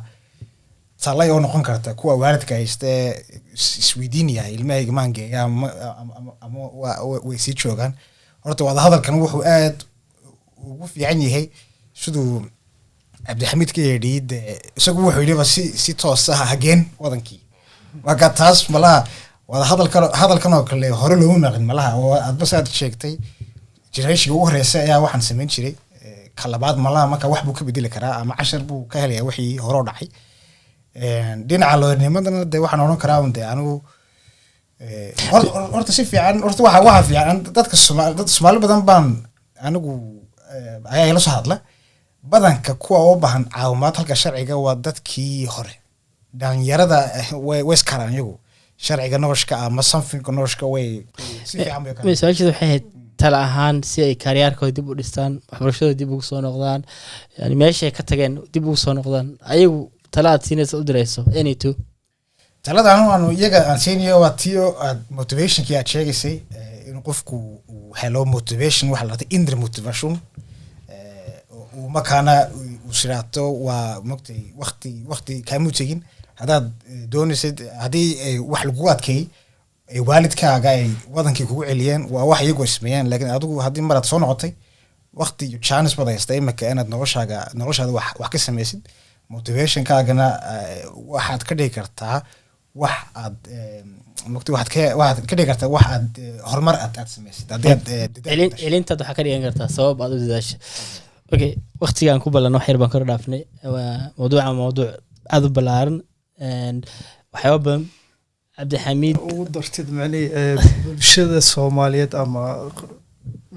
talay oo noqon karta kuwa waalidka haystee isweydiinaya ilmahayga maan geeya ama way sii joogaan. Horta wadahadalkan wuxuu aad ugu fiican yahay siduu Cabdixamiid ka yeedhiyey, dee isagu wuxuu yidhiba si toos ah hageen wadankii. Marka taas malaha wada hadalkan, hadalkan oo kale hore looma maqlin malaha, oo aadba saad sheegtay generationka ugu horeysa ayaa waxaan samayn jiray. Ka labaad malaha marka wax buu ka bedeli karaa ama cashar buu ka helayaa wixii hore u dhacay. Dhinaca looyarnimadana de waxaan odhan karaa un de anigu horta si fiican, horta waxa fiican dadka Soomaali, dad Soomaali badan baan anigu ayaa ila soo hadla. Badanka kuwa u baahan caawimaad halka sharciga waa dadkii hore. Dhalinyarada way iskaraan iyagu sharciga noloshka ama somethingka noloshka way si fiican bay u Su-aasheeda waxay ahayd tala ahaan si ay careerkooda dib u dhistaan, waxbarashadooda dib ugu soo noqdaan, yani meeshay ka tageen dib ugu soo noqdaan. Ayagu tala aad siinaysa u dirayso, any two. Talada anu aanu iyaga aan siinayo waa tiyo aad motivationkii aad sheegaysay, in qofku uu helo motivation, waxa la dhahda inner motivation, oo uu markaana uu siraato waa mogtay waqti kaamuu tegin. Haddaad doonaysid, haddii ay wax lagugu adkeeyey, ay waalidkaaga ay wadankii kugu celiyeen, waa wax iyagu ay sameeyeen, laakiin adigu haddii mar aad soo noqotay, waqti iyo chance baad haystay imika inaad noloshaada wax ka samaysid. Motivationkaagana waxaad ka dhigi kartaa wax aad mogtay waxaad ka dhigi kartaa wax aad horumar aad samaysid haddii aad dadaal ku dasho. Celintaad waxaa ka dhigan kartaa sabab aad u dadaasho. Okay, waqtiga aan ku ballan wax yar baan kor dhaafnay. Waa mawduuca mawduuc aad u ballaaran and waxyaaba badan. Cabdixamiid. Ugu dartid macnihii bulshada Soomaaliyeed ama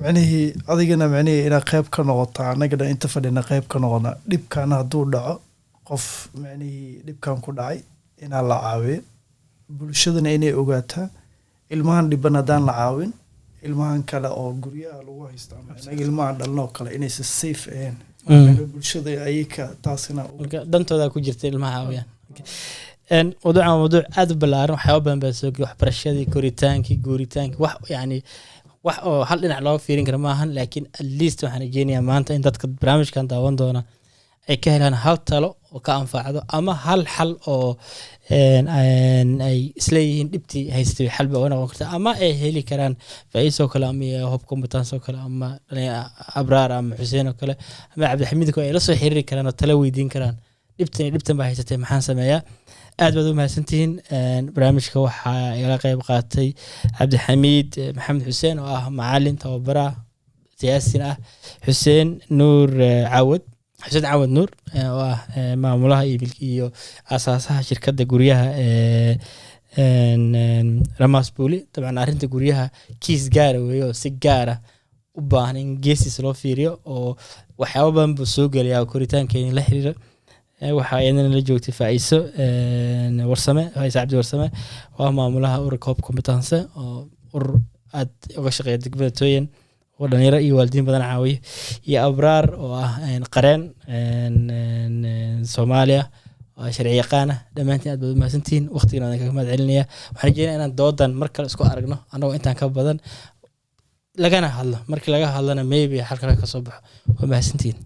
macnihii adigana macnihii inaad qayb ka noqota, annagana inta fadhina qayb ka noqona. Dhibkana hadduu dhaco, qof macnihii dhibkan ku dhacay inaa la caawiyo, bulshadana inay ogaataa ilmahan dhiban haddaan la caawin, ilmahan kale oo guryaha lagu haysto ama inaga ilmahan dhalno oo kale inaysan safe ahayn. Bulshada ayaka taasina Marka dantooda ku jirta ilmaha caawiyaan. Mawduucan waa mawduuc aad u ballaaran, waxyaaba badan baa soo geli: waxbarashadii, koritaankii, guuritaankii, wax yani wax oo hal dhinac looga fiirin kara maahan. Laakiin at least waxaan rajeynayaa maanta in dadka barnaamijkan daawan doona ay ka helaan hal talo oo ka anfacdo ama hal xal oo ay isleeyihiin dhibtii haystay xal ba uga noqon karta, ama ay heli karaan Faiis oo kale ama Hope Competence oo kale ama Abraar ama Xuseen oo kale ama Cabdixamiid oo ay la soo xiriiri karaan oo talo weydiin karaan: dhibtan iyo dhibtan baa haysatay, maxaan sameeyaa? Aad baad u mahadsantihiin. Barnaamijka waxaa igala qeyb qaatay Cabdixamiid Maxamed Xuseen oo ah macalin, tababaraha, siyaasin ah, Xuseen Nuur Cawad, Xuseen Cawad Nuur oo ah maamulaha iyo aasaasaha shirkadda guryaha ee Ramas Buuli. Dabcan arrinta guryaha kiis gaara weeye oo si gaara u baahan in geesiis loo fiiriyo, oo waxyaabo badan buu soo gelayaa oo koritaankeeni la xiriira. Waxaa iyadana la joogtay Faiso Warsame, Faiso Cabdi Warsame oo ah maamulaha ururka Hope Competence, oo urur aad uga shaqeeya degmada Tooyan oo dhalinyaro iyo waalidiin badan caawiya, iyo Abraar oo ah qareen Soomaaliya oo sharci yaqaan ah. Dhammaantiin aad baad u mahadsantihiin, waqtigana waan kaga mahad celinaya. Waxaan rajeynaya inaan doodan mar kale isku aragno annagoo intaan ka badan lagana hadlo. Markii laga hadlana maybe xal kale ka soo baxo. Waa mahadsantihiin.